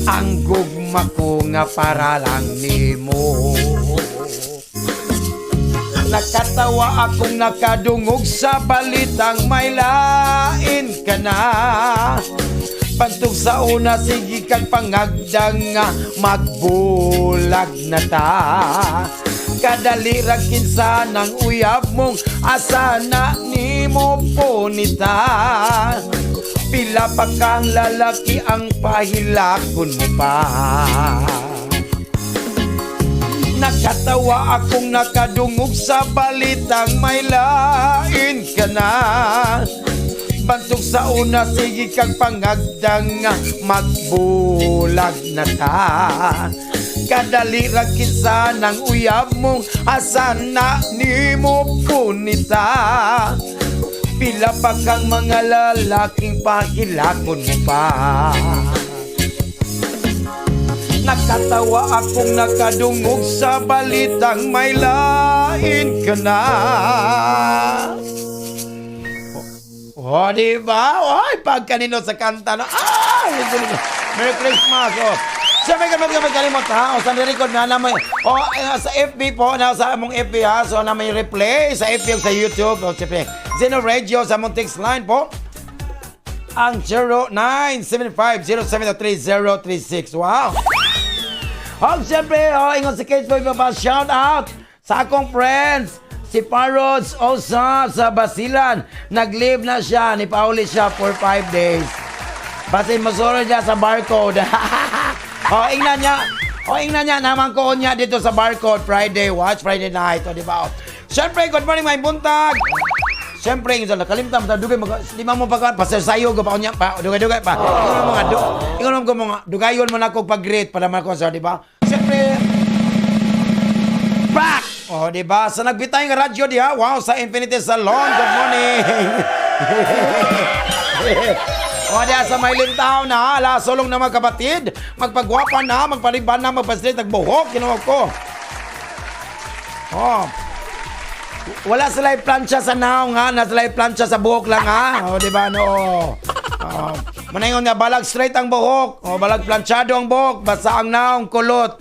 ang gugma ko nga para lang nimo. Nakatawa akong nakadungog sa balitang may lain ka na. Pantog sa una, sige kang pangagdang nga magbulag na ta. Kadalirag kinsa ng uyab mong asa na nimo punita. Pila pa kang lalaki ang pahilakon mo pa. Nakatawa akong nakadungog sa balitang may lain ka na. Bantog sa una, sige kang pangagdang magbulag na ta. Kadalirag kinsa ng uyab mong asa na nimo punita. Pila pa kang mga lalaking pahilakon mo pa. Nakatawa akong nakadungog sa balitang may lain ka na. Oh, di ba? Oy, pagkanino sa kanta no. Ay, Merry Christmas. Oh. Siyempre, kami kami kalimot ha. O, sa record na na may, oh, sa FB po, na sa among FB ha. So, na may replay sa FB ug sa YouTube. O, siyempre, Zeno Radio sa among text line po. Ang 0975-073-036. Wow! Oh, siyempre, oh, ingon si Kate Boy Baba, shout out sa akong friends, si Parods Osa sa Basilan. Nag-leave na siya, ni Pauli siya for 5 days. Basin masuro niya sa barcode. Oh, ingnan niya. Oh, ingnan niya, naman ko niya dito sa barcode. Friday, watch Friday night. O, di ba? Oh. Siyempre, good morning, may buntag. Siyempre, yung nakalimtan mo, dugay, mag, di mo pagkaan, pasaysayo, pa niya, pa, dugay-dugay pa. Ingon mo nga, ingon mo mga, dugayon mo na ako pag-greet para man ko sa, di ba? Siyempre, Pak! Oh, di ba? Sa nagbitay nga radyo diha, wow, sa Infinity Salon. Good morning. O diha sa Maylin Town na, ala sulong na mga kapatid, magpagwapa na, magpaliban na, magpaslit, nagbuhok, kinuha ko. Oh. Wala sila plancha sa naong ha, na sila plancha sa buhok lang ha. O, di ba no? Oh. Manayon nga balag straight ang buhok, o balag planchado ang buhok, basta ang naong kulot.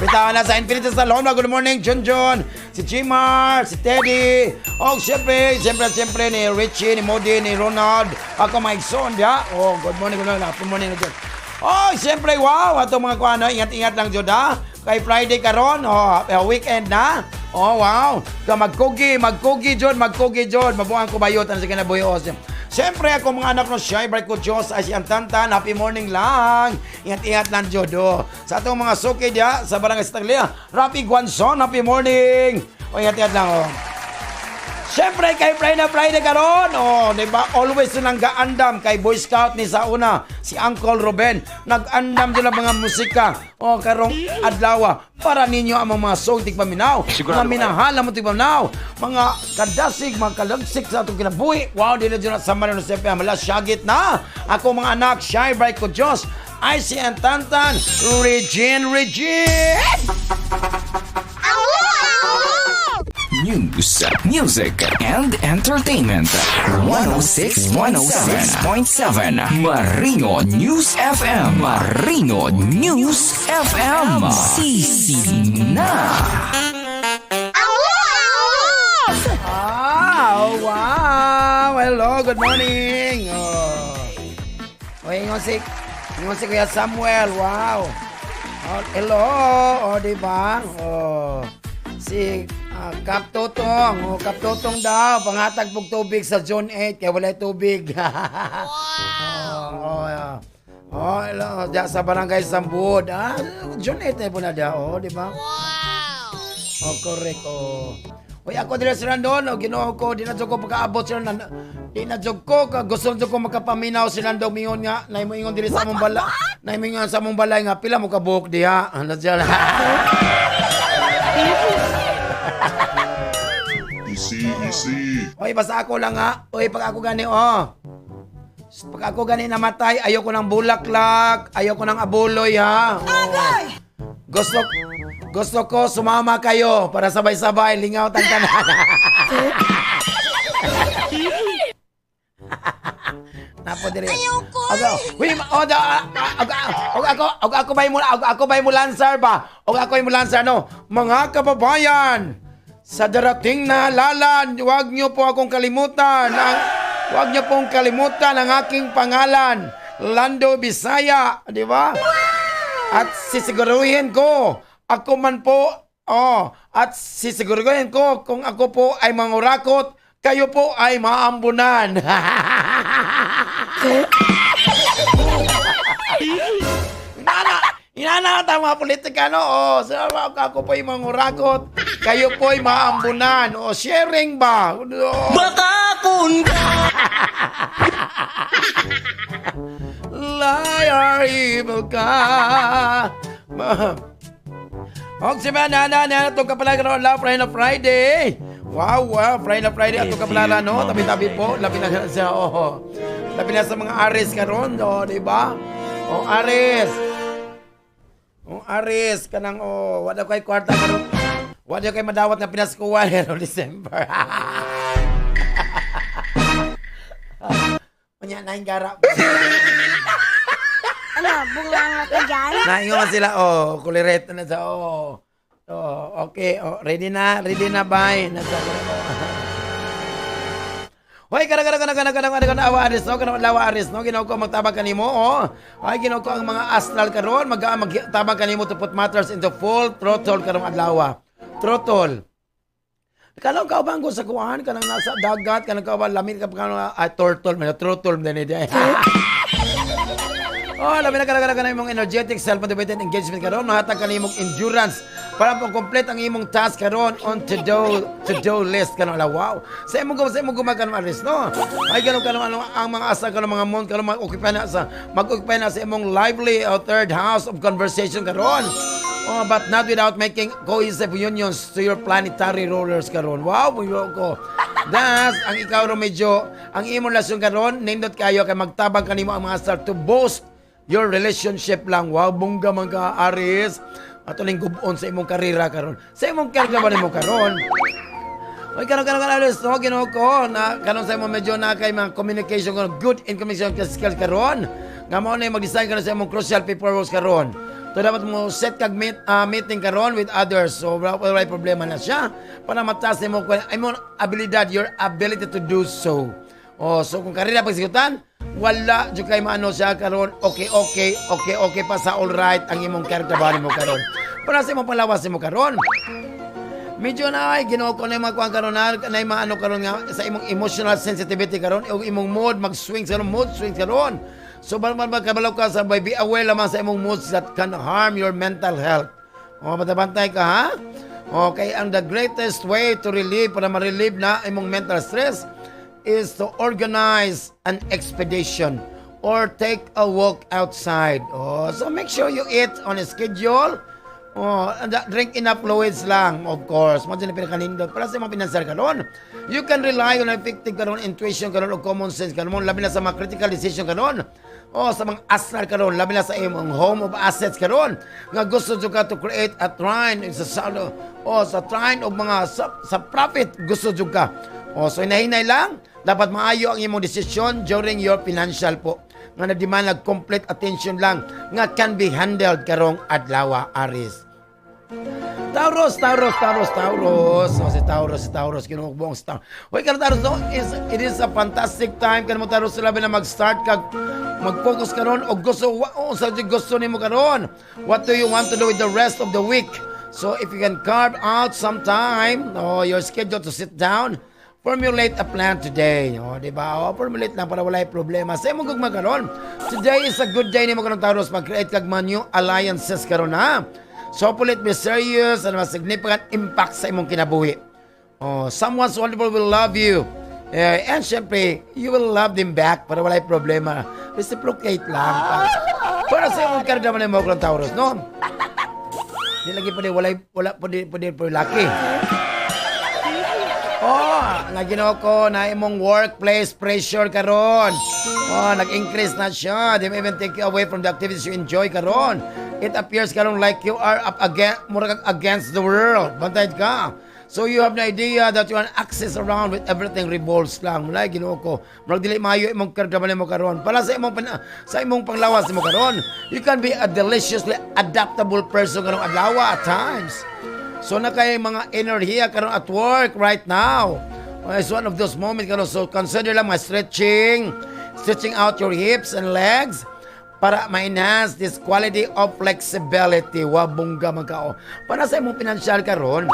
Bitawan na sa Infinity Salon. Good morning, Junjun, si Jimar, si Teddy. Oh, siyempre, siyempre, siyempre, ni Richie, ni Modi, ni Ronald. Ako, Mike Son, ya. Oh, good morning, good morning. Good morning, good. Oh, siyempre, wow. Ato mga kuano, ingat-ingat lang, jud, ha. Kay Friday karon, oh, weekend na. Oh, wow. Ka magkugi, magkugi, jud, magkugi, jud. Mabuang ko bayot, ano sa kinabuhi. Siyempre, ako mga anak no, Shy Bright ko Diyos, ay si Antantan, happy morning lang. Ingat-ingat lang, Jodo. Sa atong mga suki diya, sa Barangay Staglia, Rafi Guanzon, happy morning. O, ingat-ingat lang, oh. Siyempre, kay Friday Friday karon. Oh, di ba? Always nang gaandam kay Boy Scout ni sa una, si Uncle Ruben. Nag-andam sila mga musika. Oh, karong adlaw para ninyo ang mga song tigpaminaw. Mga minahala mo tigpaminaw. Mga kadasig, mga kalagsik sa atong kinabuhi. Wow, dili dyan sa Marino Sepe. Mala, syagit na. Ako mga anak, Shy Bright ko Diyos. I si Antantan, Regine, Regine! News, music, and entertainment. 106.7 Marino News FM. Marino News FM. Sisi na. Ah, oh, wow! Hello, good morning! Oh. O, ingon si Kuya Samuel, wow! Oh, hello! Oh, di ba? Oh. Si Kap Totong, oh, Kap Totong daw, pangatag pog tubig sa Zone 8, kaya wala tubig. Wow! Oh, oh, yeah. Oh, hello, diya sa Barangay Sambud. Ah, Zone 8 na po na diya, oh, di ba? Oh, correct. Oh. Uy, ako dira si Randon, oh, Ginoo ko, di na jud ko pagkaabot si Randon. Di na jud ko, gusto jud ko makapaminaw si Randon mingon nga, nay mo ingon diri sa among balay. Nay mo ingon sa among balay nga pila mo ka buhok diha. Ano diyan? Easy, easy. Oy, basta ako lang ha. Oy, pag ako gani, oh. Pag ako gani namatay, ayoko ng bulaklak, ayoko ng abuloy, ha. Oh. Gusto ko sumama kayo para sabay-sabay lingaw tang tanan. Napo diri. Ayoko. Ako, uy, o da, og ako, og ako bay mo, og ako bay mo lansar ba? Og ako ay mo lansar, no. Mga kababayan, sa darating na halalan, huwag niyo po akong kalimutan. Huwag niyo pong kalimutan ang aking pangalan, Lando Bisaya, di ba? At sisiguruhin ko, ako man po, oh, at sisiguruhin ko kung ako po ay mangurakot, kayo po ay maambunan. Inana, inana ta mga politika, no? Oh, so, ako po ay mangurakot, kayo po ay maambunan. Oh, sharing ba? Oh. Baka kung Liar, evil ka. Og si na na na itong kapalaran la Friday na Friday. Wow, Friday na Friday atong kapalaran, no. Tabi-tabi po, labi na sa, oh. Labi na sa mga Aries karon, oh, di ba? Oh, Aries. Oh, Aries kanang, oh, wala kay kwarta karon. Wala kay madawat nga pinaskuhan karon December. Unya na gara. Ano, bunganga ka dyan? Naingon man sila, oh, kuliret na sa, oh. Oh, okay, oh, ready na, bye. Nasa, hoy, kana kana kana kana kana kana kana awa Aris, no, kana lawa Aris, no, Ginoo ko magtabang kanimo, oh. Ay, Ginoo ko ang mga astral karon mag magtabang kanimo to put matters into full throttle karong adlaw. Throttle. Kanang kauban ko sa kuan, kanang nasa dagat, kanang kauban lamin ka kanang turtle, man turtle man ni. Oh, labi na kana kana imong energetic, self-motivated engagement karon, mahatag ka imong endurance para po complete ang imong task karon on to do list karon ala, wow. Sa imong gumagano Aris, no. Ay karon karon ano ang mga asa karon, mga moon karon mag-occupy na sa imong lively third house of conversation karon. Oh, but not without making cohesive unions to your planetary rulers karon. Wow, muyo ko. Das, ang ikaw ro medyo, ang imong relasyon karon, nindot kayo kay magtabang kanimo ang mga star to boost your relationship lang. Wow, bongga man ka, Aries. Ato ning gubon sa imong karera karon. Sa imong karera ba nimo karon? Oy, karon karon karon Aries, no, Ginoo ko na karon sa imong medyo na kay mga communication karon, good in communication skills karon. Nga mao na yung mag-design karon sa imong crucial paperwork karon. So dapat mo set kag meeting karon with others. So wala problema na siya para mataas nimo imong abilidad, your ability to do so. Oh, so kung karera pagsigutan, wala jud kay maano siya karon. Okay pa sa all right ang imong karera mo karon. Para sa imong palawas nimo karon. Medyo na ay Ginoo ko na yung mga kuwan karon na yung mga ano karon nga sa imong emotional sensitivity karon o imong mood mag-swing sa mood swing karon. So man man magkabalaw ka sa be aware lamang sa imong moods that can harm your mental health. O matabantay ka, ha? Okay, ang the greatest way to relieve, para ma-relieve na imong mental stress, is to organize an expedition or take a walk outside. Oh, so make sure you eat on a schedule. Oh, and drink enough fluids lang, of course. Mo dyan pinakanindot. Para sa mga pinansyal karon. You can rely on effective karon intuition karon o common sense karon. Labi na sa mga critical decision karon. Oh, sa mga astral karon, labi na sa imong home of assets karon. Nga gusto jud ka to create a trine sa oh, sa trine og mga sa profit gusto jud ka. Oh, so hinahinay lang, dapat maayo ang imong desisyon during your financial po nga na-demand nag complete attention lang nga can be handled karong adlaw, Aries. Taurus, Taurus, Taurus, Taurus. Oh, si Taurus, si Taurus, kinukubuong si Taurus. Hoy, karon Taurus, no, it is a fantastic time kanimo Taurus, labi na mag-start ka mag-focus karon og gusto oh, sa gusto nimo karon. What do you want to do with the rest of the week? So if you can carve out some time, oh, your schedule to sit down, formulate a plan today. Oh, di ba? Oh, formulate lang para walay problema. Sa imong gugma karon. Today is a good day nimo karon Taurus, mag-create kag mga new alliances karon, ha. So hopefully it be serious and mas significant impact sa imong kinabuhi. Oh, someone's wonderful will love you. Eh, and syempre, you will love them back para walay problema. Reciprocate lang. Para sa imong kardaman nimo karon Taurus, no? Di lagi pwede, walay, wala pwede, pwede, pwede laki. Oh, nga Ginoo ko na imong workplace pressure karon. Oh, nag-increase na siya. They may even take you away from the activities you enjoy karon. It appears karon like you are up against, murag against the world. Bantay ka. So you have the idea that you want access around with everything revolves lang. Wala, Ginoo ko. Murag dili maayo imong kardaman mo karon. Para sa imong panglawas nimo karon, you can be a deliciously adaptable person karong adlaw at times. So na kay mga enerhiya karon at work right now. Well, it's one of those moments karon. So consider lang mga stretching, stretching out your hips and legs para ma-enhance this quality of flexibility. Wa bongga man kao. Para sa imong pinansyal karon,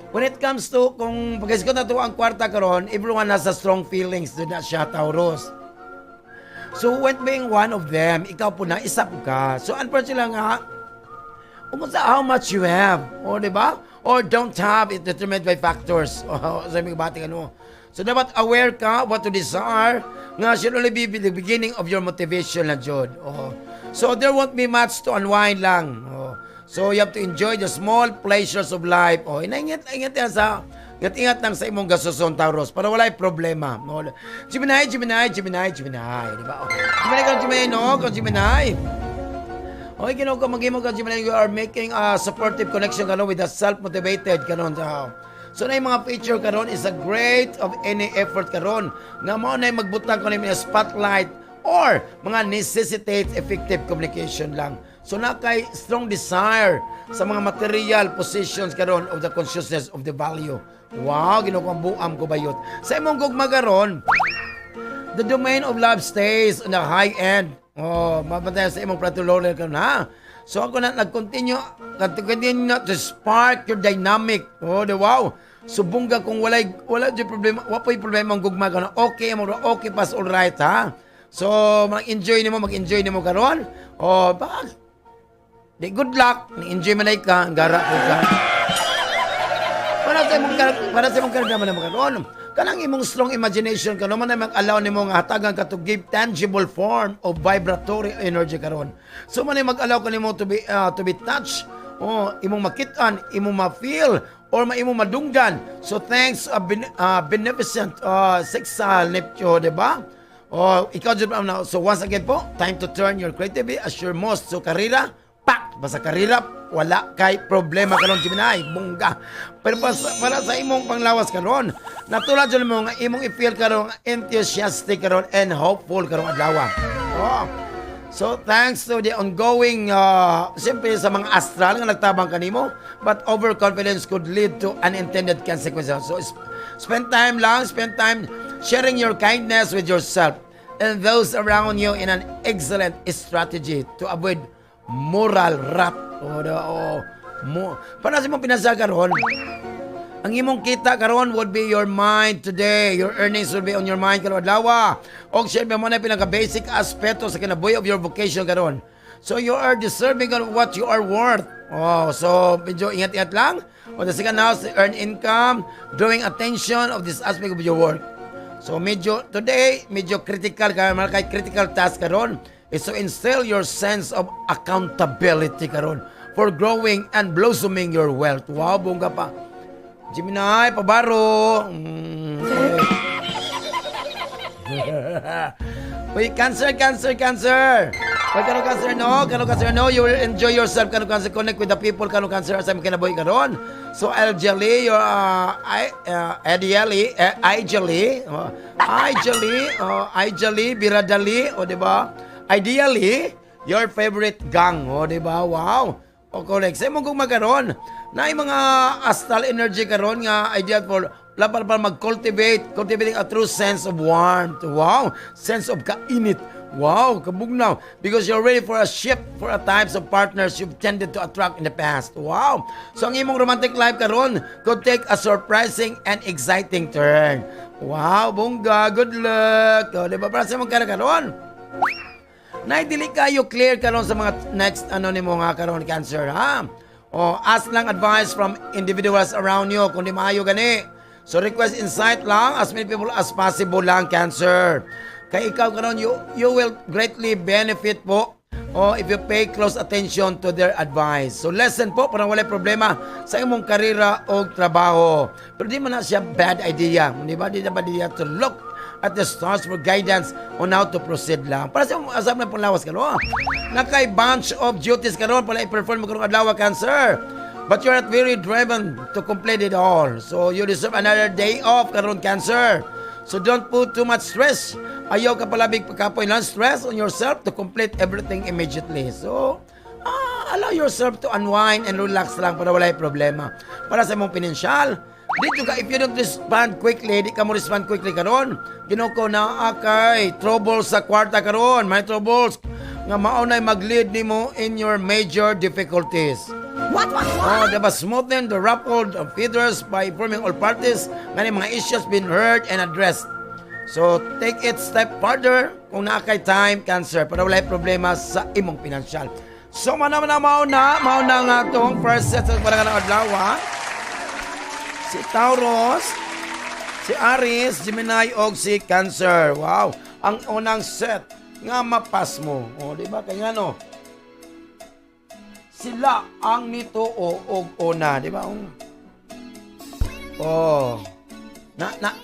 when it comes to kung pagkaiskot na to ang kwarta karon, everyone has a strong feelings do na siya, Taurus. So when being one of them, ikaw po na, isa po ka. So unfortunately nga, kung sa how much you have, o di ba? Or don't have, it determined by factors. O, sa mga bati ano. So dapat aware ka what to desire nga should only be the beginning of your motivation na jud. Oh. So there won't be much to unwind lang. Oh. So you have to enjoy the small pleasures of life. Oh, ingat ingat yan sa ingat ingat lang sa imong gastuson, Taurus, para walay problema. No? Gemini, Gemini, Gemini, Gemini, di ba? Oh. Gemini ka, Gemini, no? Ka Gemini. Okay, Ginoo ko maghimo ka Gemini, you are making a supportive connection karon with the self-motivated karon sa. So na yung mga feature karon is a great of any effort karon nga mao na yung magbutang karon yung spotlight or mga necessitates effective communication lang. So na kay strong desire sa mga material positions karon of the consciousness of the value. Wow, Ginoo ko, ang buam ko bayot. Sa imong gugma karon, the domain of love stays on the high end. Oh, mabantay sa imong patuloy karon ha. So ako na nag-continue, continue na to spark your dynamic. Oh, the wow. So bongga kung walay wala jud problema, wa po'y problema ang gugma karon. Okay mo, okay pas all right ha. So mag-enjoy nimo, mag-enjoy nimo karon. Oh, bak. Di good luck, ni-enjoy man ay ka, gara ko ka. Para sa imong karamdaman nimo karon. Kanang imong strong imagination karon man ay mag-allow nimo nga hatagan ka to give tangible form of vibratory energy karon. So man ay mag-allow ka nimo to be touched, oh, imong makit-an, imong ma-feel or maimong madunggan. So thanks a beneficent sextile Neptune, di ba? Oh, ikaw jud na. So once again po, time to turn your creativity as your most. So karira, pak! Basta karira, wala kay problema karon, Gemini, bongga. Pero para sa imong panglawas karon, natulad jud mo nga imong i-feel karon enthusiastic karon and hopeful karong adlaw. Oh. So thanks to the ongoing siyempre sa mga astral nga nagtabang kanimo, but overconfidence could lead to unintended consequences. So spend time lang, spend time sharing your kindness with yourself and those around you in an excellent strategy to avoid moral rot. O, o, mo. Para sa imong pinasa karon, ang imong kita karon would be your mind today. Your earnings will be on your mind karon adlaw. Og syempre mo na pinaka basic aspeto sa kinabuhi of your vocation karon. So you are deserving of what you are worth. Oh, so medyo ingat-ingat lang. On the second house, earn income, drawing attention of this aspect of your work. So medyo today, medyo critical ka, mga kay critical task karon is to instill your sense of accountability karon for growing and blossoming your wealth. Wow, bongga pa. Gemini, pabaro. Uy, Cancer, Cancer, Cancer. Uy, kano Cancer, no? Kano Cancer, no? You will enjoy yourself. Kano Cancer, connect with the people. Kano Cancer, sa imong kinabuhi karon. So, ideally, your, I, ideally, ideally, ideally, ideally, biradali, o di ba? Ideally, your favorite gang, o di ba? Wow. O correct. Sa imong gugma karon, na mga astral energy karon nga ideal for laban pa mag-cultivate, cultivating a true sense of warmth. Wow! Sense of kainit. Wow, kabugnaw. Because you're ready for a shift for a types of partners you've tended to attract in the past. Wow! So ang imong romantic life karon could take a surprising and exciting turn. Wow, bongga, good luck. O, di ba? Para sa imong karon. Nay dili kayo clear karon sa mga next ano nimo nga karon, Cancer, ha. O ask lang advice from individuals around you kung di maayo gani. So request insight lang as many people as possible lang, Cancer. Kay ikaw karon you will greatly benefit po Oh, if you pay close attention to their advice. So lesson po para walay problema sa imong karera o trabaho. Pero di man na siya bad idea. Di ba? Di na bad idea to look at the stars for guidance on how to proceed lang. Para sa imong asam na panglawas karon. Naa kay bunch of duties karon para i-perform mo karong adlaw, Cancer. But you're not very driven to complete it all. So you deserve another day off karon, Cancer. So don't put too much stress. Ayaw ka palabig pagkapoy lang stress on yourself to complete everything immediately. So, allow yourself to unwind and relax lang para walay problema. Para sa imong pinansyal, dito ka, if you don't respond quickly, di ka mo respond quickly karon. Ginoo ko, naa kay trouble sa kwarta karon, may troubles nga mao nay mag-lead nimo in your major difficulties. What, what? Oh, diba, smoothen the ruffled feathers by informing all parties nga ni mga issues been heard and addressed. So, take it step further kung naa kay time, Cancer, para walay problema sa imong pinansyal. So, mana man mao na nga tong first set sa para nga adlaw. Si Taurus, si Aries, Gemini og si Cancer. Wow, ang unang set nga mapas mo. O, di ba? Kaya no, sila ang nituo og una, di ba? Oh. Na na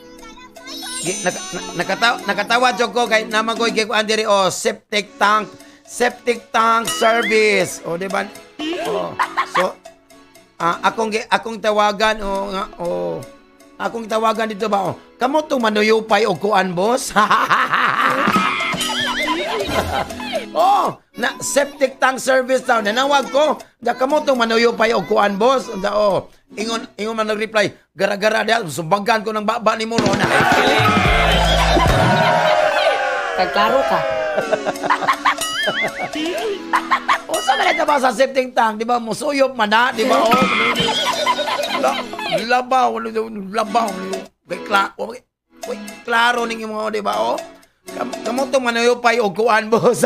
Gi, nakatawa jud ko kay namagoy kay kuan diri, oh, septic tank service. Oh, di ba? Oh. So akong tawagan, oh nga, oh, akong tawagan dito ba, oh. Kamo tong manuyupay og kuan, boss. Oh, na septic tank service daw. Nanawag ko. Da kamo tong manuyupay og kuan, boss. Da oh. Ingon man nag-reply, gara-gara diha sumbagan ko ng baba ni mo na. Kagklaro ka. Unsa man ito ba sa septic tank, di ba? Musuyop man na, di ba? Oh, labaw, labaw. Kay uy, klaro ning imo, di ba? Oh. Kamo tong manuyupay og kuan, boss.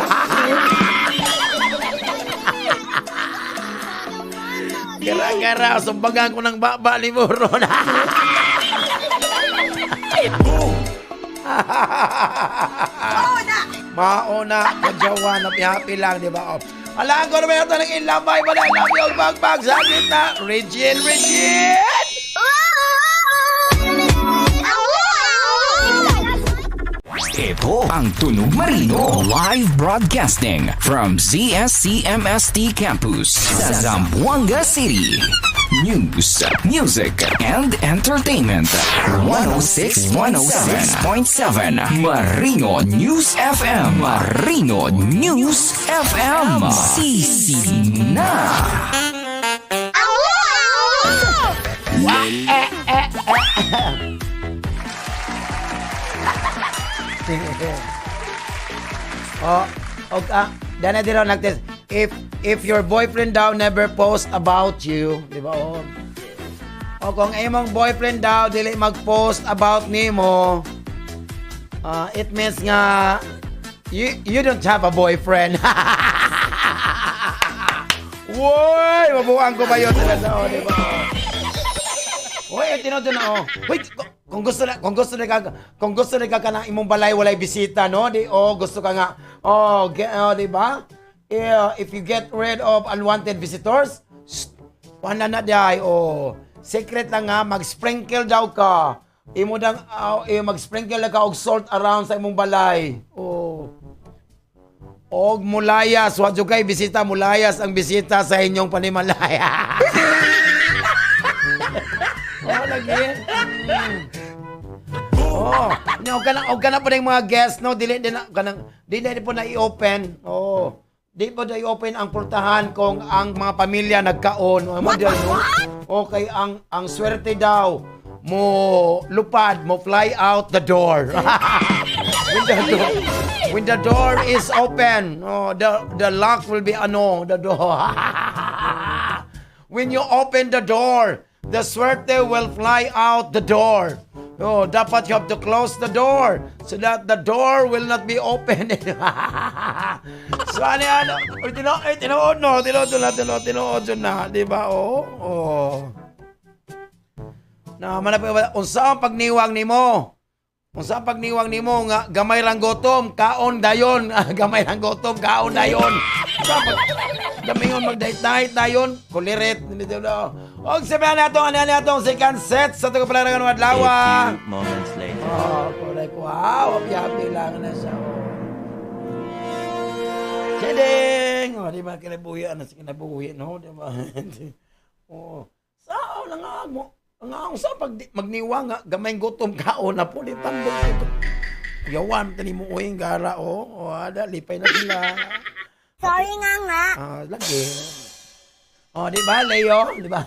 Gara-gara, sumbagan ko ng baba ni mo ron. Mauna, kajawa, happy lang, di ba? Oh. Alaan ko naman ito ng ilabay, wala lang yung bagbag sa gitna. Regine, Regine! Ito ang Tunog Marino live broadcasting from ZSCMST Campus sa Zamboanga City. News, music, and entertainment. 106 106.7 Marino News FM. Marino News FM. Sisi na. Eh, eh, eh. Oh, og dana dira nagtest. If your boyfriend daw never post about you, di ba? Oh. O kung imong boyfriend daw dili mag-post about nimo, it means nga you don't have a boyfriend. Woy, mabuang ko ba yun? Oh, di ba? Hoy, tinuod na, oh. Hoy, kung gusto na ka na imong balay walay bisita, no? Di, oh, gusto ka nga. Oh, get, oh, di ba? Eh, if you get rid of unwanted visitors, shh, wala na di oh. Secret lang nga, mag-sprinkle daw ka. Imo dang eh, mag-sprinkle lang ka og salt around sa imong balay. Oh. Og mulayas, wa jud kay bisita, mulayas ang bisita sa inyong panimalaya. Oh, lagi. Oh, nya og kana po ng mga guest, no, dili din na kanang dili din po na i-open. Oh. Di po na i-open ang portahan kung ang mga pamilya nagkaon. What, what, no? Okay, ang swerte daw mo lupad, mo fly out the door. When the door is open, oh, the lock will be ano, the door. When you open the door, the swerte will fly out the door. Oh, dapat you have to close the door so that the door will not be open. So ano ano, oy, eh, tinuod no, tinuod na, tinuod, tinuod na, di ba? Oh, oh. Na manapit unsa ang pagniwang nimo? Unsa ang pagniwang nimo nga gamay lang gutom, kaon dayon, gamay lang gutom, kaon dayon. Dapat damingon magdahit-dahit dayon, kulirit. Og sabihan nato ano natong second set sa tugo pala ng adlaw. Moments later. Oh, correct. Wow, happy lang na siya. Oh. Chedeng! Oh, di ba kinabuhi ano sa kinabuhi, no? Di ba? Oo. Sao lang nga mo? Ang ang sa pag magniwa nga gamay gutom kaon na po di tambok ito. Yawan tani mo uy gara oh. Oh, ada lipay na sila. Sorry nga nga. Ah, lagi. Oh, di ba, Leo? Di ba?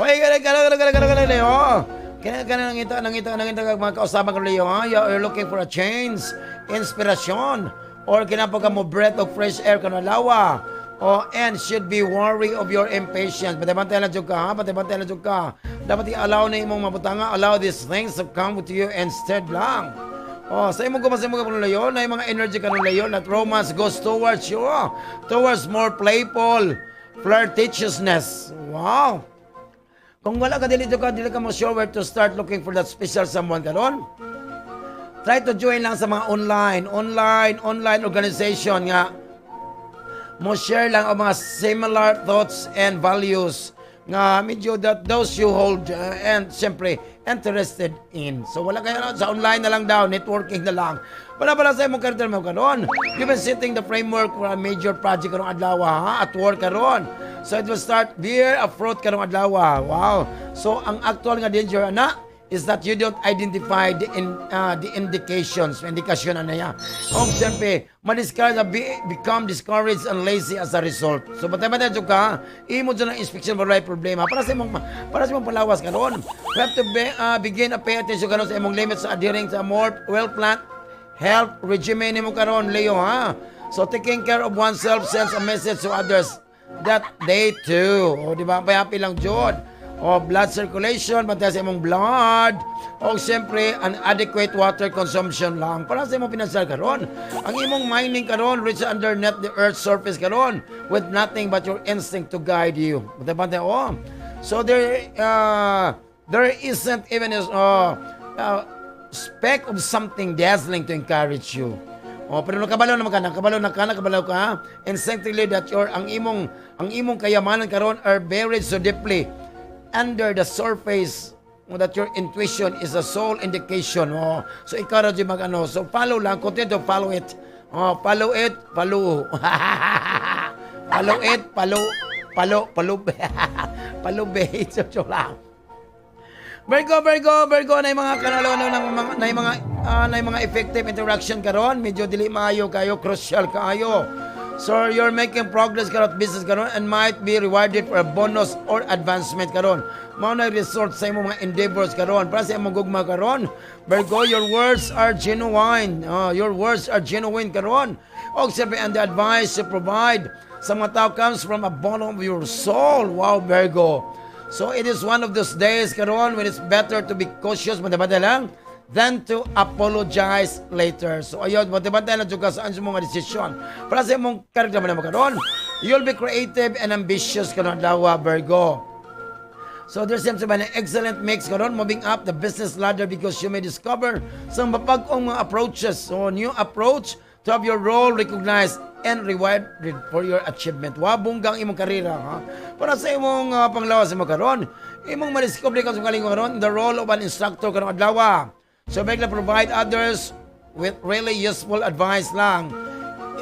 Hoy, gala gala gala gala gala gala Leo. Kaya kana nangita nangita nangita kag mga kausaban ko, Leo, ha? You're looking for a change, inspiration, or kinapag ka mo breath of fresh air kanalawa. Oh, and should be worry of your impatience. Bantay-bantay lang jud ka, ha? Bantay-bantay lang jud ka. Dapat i-allow na imong mabutanga, allow these things to come to you instead lang. Oh, sa imong guma Leo, na yung mga energy karon, Leo, that romance goes towards you, oh, towards more playful flirtatiousness. Wow. Kung wala ka dili ka dili ka mo sure where to start looking for that special someone karon, try to join lang sa mga online organization nga mo share lang ang mga similar thoughts and values nga medyo that those you hold and siyempre interested in. So wala kayo sa online na lang daw, networking na lang. Wala pala sa imong character mo karon. You've been setting the framework for a major project karong adlaw ha, at work karon. So it will start bear a fruit karong adlaw. Wow. So ang actual nga danger ana is that you don't identify the indications, indikasyon ano niya. O siyempre, ma-discourage, become discouraged and lazy as a result. So bantay-bantay jud ka, imo dyan ang inspection mo right problema para sa imong palawas karon. We have to begin to pay attention karon sa imong limits sa adhering sa more well-planned health regimen nimo karon, Leo, ha. So taking care of oneself sends a message to others that they too. O di ba? Payapi lang jud. O blood circulation, bantay sa imong blood. O siyempre, an adequate water consumption lang. Para sa imong pinansyal karon. Ang imong mining karon reach underneath the earth's surface karon with nothing but your instinct to guide you. Bantay bantay oh. So there isn't even a speck of something dazzling to encourage you. Oh, pero nakabalo naman ka, nakabalo na ka, nakabalo ka, instinctively that your ang imong kayamanan karon are buried so deeply under the surface that your intuition is a sole indication. Oh, so ikaw ra jud mag ano, so follow lang, continue to follow it. Oh, follow it, follow. Follow it, follow, follow, follow, follow, so lang. Virgo, Virgo, Virgo, na yung mga kanalo ano, ng mga na yung mga effective interaction karon, medyo dili maayo kayo, crucial kaayo. So you're making progress karon at business karon and might be rewarded for a bonus or advancement karon. Mao na result sa imong mga endeavors karon. Para sa imong gugma karon, Virgo, your words are genuine. Your words are genuine karon. Og siyempre, and the advice you provide sa mga tao comes from a bottom of your soul. Wow, Virgo. So it is one of those days karon when it's better to be cautious, bantay lang, than to apologize later. So ayun, bantay lang jud ka sa imong mga desisyon. Para sa imong karakter mo karon, you'll be creative and ambitious karon adlaw, Virgo. So there seems to be an excellent mix karon moving up the business ladder because you may discover some mapag-ong mga approaches. So new approach to have your role recognized and rewarded for your achievement. Wa bonggang imong karera ha. Para sa imong panglawas mo karon, imong madiscover ka sa kalingon karon the role of an instructor karong adlaw. So make provide others with really useful advice lang,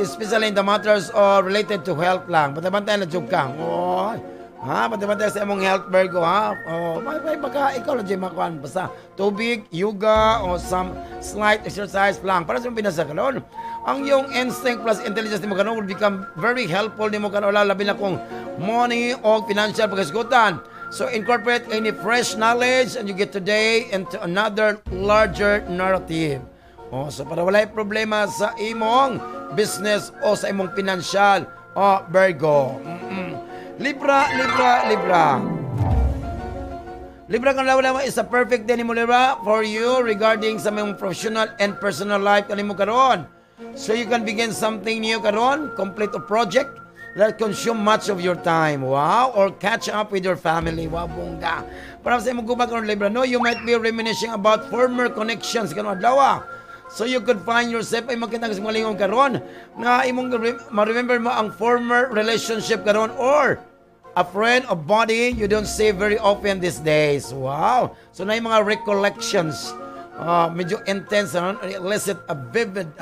especially in the matters related to health lang. Bantay-bantay na jud ka. Oh, ha, bantay-bantay sa imong health, Virgo, ha. Oh, may baka ikaw lang jud makuan basta tubig, yoga o some slight exercise lang para sa imong pinasa karon. Ang iyong instinct plus intelligence nimo karon will become very helpful nimo karon labi na kung money o financial pagkasgutan. So incorporate any fresh knowledge and you get today into another larger narrative. Oh, so para walay problema sa imong business o sa imong pinansyal, oh, Virgo. Libra, Libra, Libra. Libra kang lawa is a perfect day nimo, Libra, for you regarding sa imong professional and personal life kanimo karon. So you can begin something new karon, complete a project that consume much of your time. Wow, or catch up with your family. Wow, bongga. Para sa imong gugma karon, Libra, no, you might be reminiscing about former connections karon adlaw. So you could find yourself ay magkita sa mga lingon karon nga imong ma-remember mo ang former relationship karon or a friend or buddy you don't see very often these days. Wow! So na yung mga recollections. Medyo intense, ano? Elicit a vivid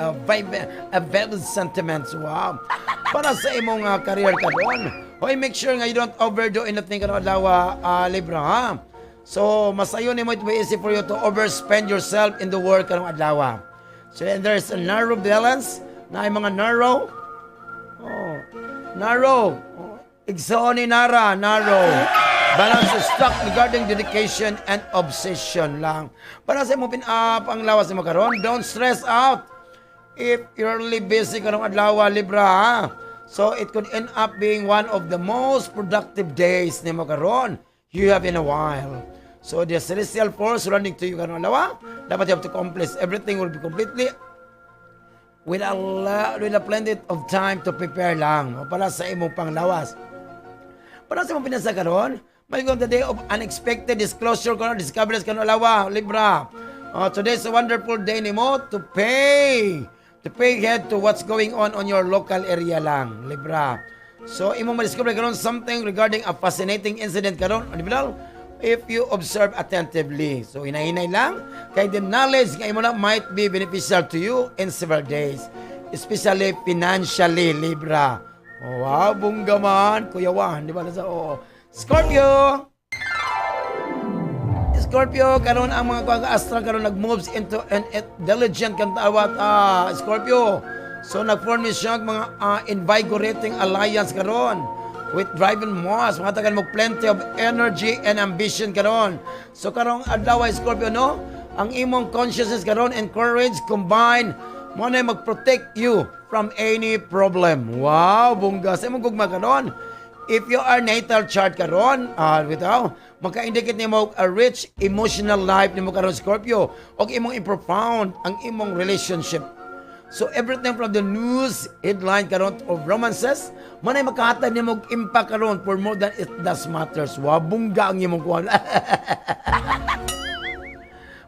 sentiments. Wow! Para sa imong career karon. Hoy, make sure nga you don't overdo anything karon adlaw, Libra, ha? So, masayo nimo, it will be easy for you to overspend yourself in the work karong adlaw. So, and there's a narrow balance na ay mga narrow. Oh, narrow. Oh, igsoon ni Nara, narrow. Balance is struck regarding dedication and obsession lang. Para sa imong panglawas nimo karon, don't stress out if you're really busy karong adlaw, Libra, ha? So it could end up being one of the most productive days nimo karon you have in a while. So the celestial force running to you karong adlaw, dapat you have to accomplish everything will be completely with a plenty of time to prepare lang para sa imong panglawas. Para sa imong pinasa karon, may the day of unexpected disclosure karon, discoveries karon adlaw, Libra. Today's a wonderful day nimo to pay head to what's going on your local area lang, Libra. So imo ma-discover karon something regarding a fascinating incident karon, di ba? If you observe attentively. So hinay-hinay lang kay the knowledge nga imo na might be beneficial to you in several days, especially financially, Libra. Oh, wow, bongga man, Kuya Juan, di ba? Sa oh. Scorpio. Scorpio, karon ang mga kuang astral karon nag-moves into an diligent kan tawat, Scorpio. So nag-form ni siya og mga invigorating alliance karon with driving Mars, mga tagan mo plenty of energy and ambition karon. So karong adlaw, Scorpio, no, ang imong consciousness karon and courage combine mo na mag-protect you from any problem. Wow, bongga sa imong gugma karon. If you are natal chart karon, bitaw, maka-indicate nimo a rich emotional life nimo karon, Scorpio, og imong i-profound ang imong relationship. So everything from the news headline karon of romances, manay makahatag nimo og impact karon for more than it does matters. Wa bongga ang imong kuan.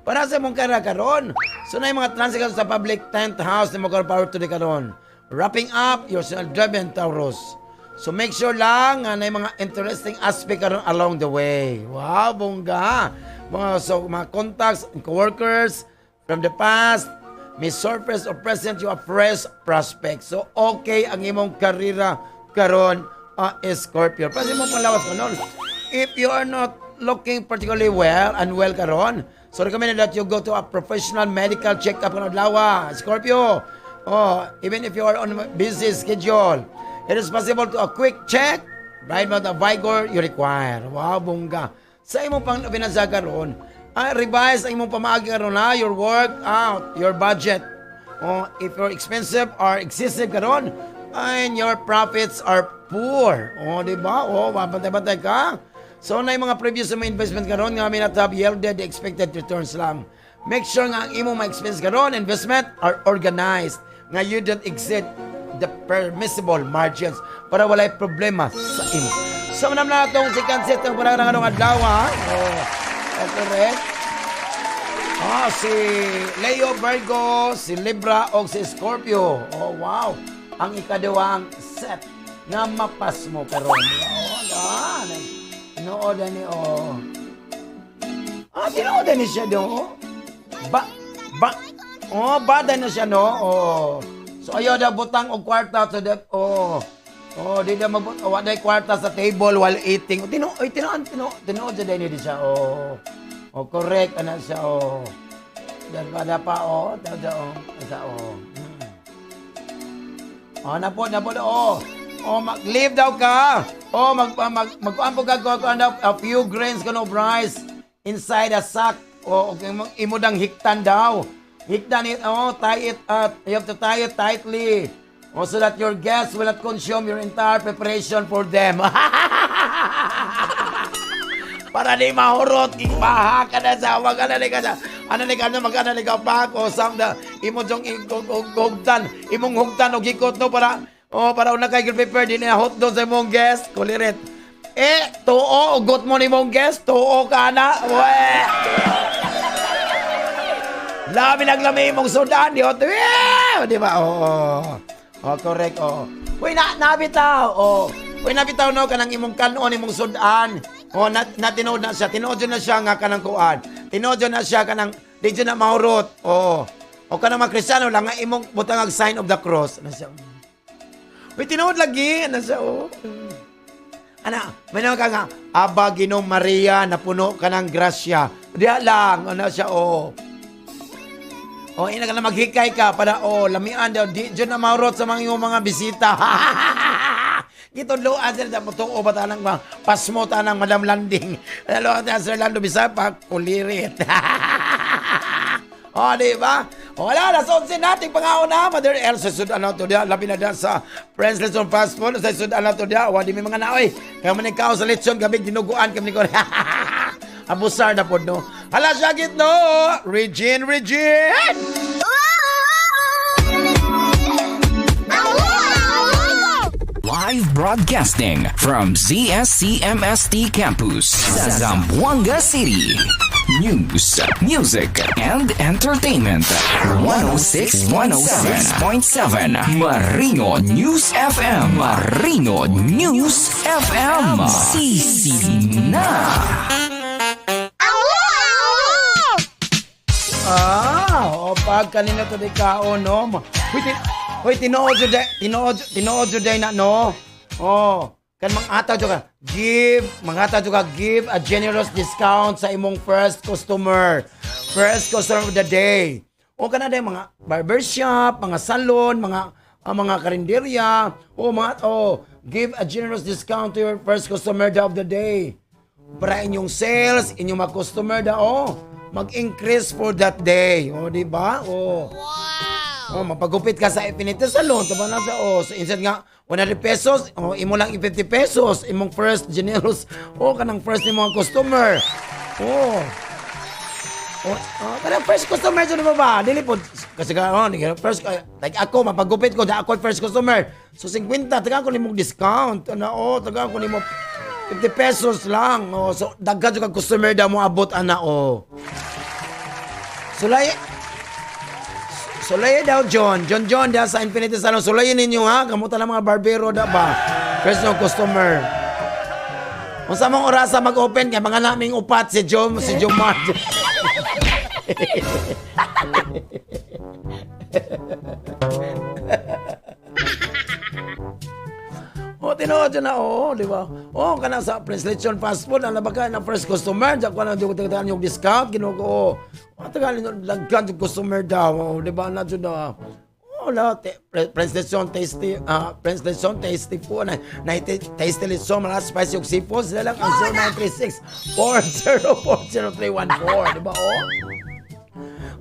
Para sa imong kara karon. So na yung mga transit karon sa public 10th house nimo karon, power to the karon. Wrapping up your driven Taurus. So make sure lang nga na yung mga interesting aspect karon along the way. Wow, bongga. Mga contacts and coworkers from the past may surface or present you a fresh prospect. So okay ang imong karera karon, Scorpio. Para sa imong panglawas karon. If you are not looking particularly well and well karon, so recommended that you go to a professional medical checkup karon adlaw, Scorpio. Oh, even if you are on a busy schedule, it is possible to a quick check, right mo the vigor you require. Wow, bongga. Sa imong pang pinansa karon, revise ang imong pamaagi karon ha, your work out, your budget. Oh, if your expensive are excessive karon, and your profits are poor. Oh, di ba? Oh, bantay-bantay ka. So na yung mga previous sa mga investment karon nga may not have yielded the expected returns lang. Make sure nga ang imong mga expense karon, investment are organized nga you don't exceed the permissible margins para walay problema sa imo. So manam na itong second set ng parang anong adlaw, ha? Oh, okay, correct. Si Leo, Virgo, si Libra o si Scorpio. Oh, wow. Ang ikaduhang set nga mapas mo karon. Oh, tinuod ni, oh. Tinuod ni siya do. Ba ba Oh, bada na siya, no. Oh. So ayaw daw butang og kwarta to the, oh. Oh, di na mabut, oh, wa kwarta sa table while eating. Oh, tino oy tinuod tino tinuod sa ni siya. Oh. Oh, correct ana siya, oh. Dan pa oh, da da oh, sa oh. Oh, napo napo oh. Oh, mag-leave daw ka. Oh, mag mag magkuan po ka kuan daw a few grains kuno of rice inside a sack. Oh, okay, imo dang hiktan daw. Hiktan it, oh, tie it up. You have to tie it tightly. Oh, so that your guests will not consume your entire preparation for them. Para di mahurot, baha ka na sa, wag ka na ka sa, ano ni ka na, mag ano ni ka pa, o sam na, imo jong hugtan, imong hugtan og hikot no, para, oh, para una kay prepare din na hotdog sa imong guest, kulirit. Eh, tuo, ugot mo ni imong guest, tuo ka na, we. Labi naglami imong sudan, di di ba? Oo. Oh, correct, oo. Uy, na nabitaw. Oh. Uy, nabitaw no kanang imong kanon imong sudan. Oh, na, na tinuod na siya. Tinuod na siya nga kanang kuan. Tinuod na siya kanang di jud na mahurot. Oo. O kanang mga Kristiyano lang nga imong butang ang sign of the cross. Ano siya? Uy, tinuod lagi. Ano siya? Oh. Ana, may ka nga, Aba, Ginoong Maria, napuno ka ng grasya. Diya lang, ano siya, oh. O, ina ka na maghikay ka para, oh, lamian daw, di, dyan na maurot sa mga iyong mga bisita. Gitudloan sila sa tuo ba tanang mga pasmo tanang Madam Landing. Ano, Sir Lando Bisaya pa, kulirit. O, di ba? O, wala, nasa 11 natin pangauna. Mother Elsa, sudan na to diya. Labi na diya sa Friends Lechon Fast Food. Sa sudan na to diya. O, di may mga naoy. Kaya man ikaw sa lechon, gabi dinuguan kami ni Korea. Abusar na po, no? Hala, syagit, no? Regine, Regine! Live broadcasting from ZSCMST Campus, Zamboanga City. News, music, and entertainment. 106 106.7 Marino News FM. Marino News FM. Sisi na. Ah, o pag kanina to di kaon, no? Huy, huy, tinuod jud tinuod, tinuod jud na, no? Oh, kan mang-ataw jud ka, give, mang-ataw jud ka, give a generous discount sa imong first customer. First customer of the day. O kana day mga barbershop, mga salon, mga mga karinderya, o mga oh, give a generous discount to your first customer of the day para inyong sales, inyong mga customer da oh, mag-increase for that day. Oh, di ba? Oh. Wow. Oh, mapagupit ka sa Infinity Salon, diba na sa oh, so instead nga 100 pesos, oh, imo lang i-50 pesos, imong first generous, oh, kanang first ni mga customer. Oh. Oh, oh, kanang first customer jud mo ba? Dili po kasi ka oh, first like ako mapagupit ko, da ako first customer. So 50 tagaan ko nimo discount. Ano oh, tagaan ko nimo 50 pesos lang. Oh, so daghan jud kag customer da mo abot ana oh. Sulay Sulay daw John. John John da sa Infinity Salon. Sulayin ninyo ha. Kamuta lang mga barbero da ba. First no customer. Unsa mong orasa mag-open kay mga naming upat si John si Jomar. Oh, tinuod na, oo, di ba? Oh, kana sa Prince Lechon Fast Food, ang ka na first customer, diyan ko na di ko tagaan yung discount, ginoo ko, oh. Oh, tagaan yung lagkan yung customer daw, oh, di ba? Na jud na. Oh, la, Prince Lechon tasty, Prince Lechon tasty po, na, na tasty lechon, mga spicy yung seafood, sila lang ang 0936 4040314, di ba? Oh.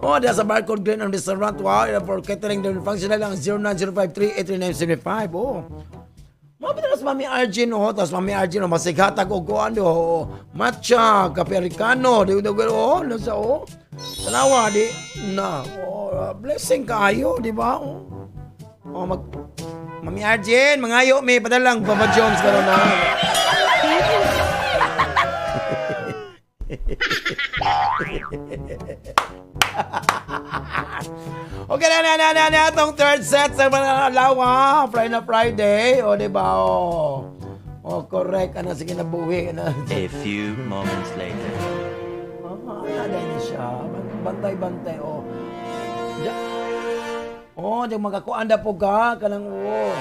Oh, diya sa Barcode Green and Restaurant, wow, for catering din functional lang 09053-83975, oh. Mabit na sa Mami Arjun, oh, tapos Mami Arjun, oh, masighatag og kuan do, oh, matcha, kape americano, di di oh, nasa oh. Tanawa di na, oh, blessing kaayo, di ba? Oh, oh mag Mami Arjun, mangayo mi padalang Papa Jones karon na. Okay na na na na na itong third set sa mga alawa. Friday na Friday. O, di ba? O, oh, correct. Ano, sige na buhi. Ano. A few moments later. Ah, ano na siya. Bantay-bantay. O. Diya. Oh, di magakuan na po ka. Kanang, oh.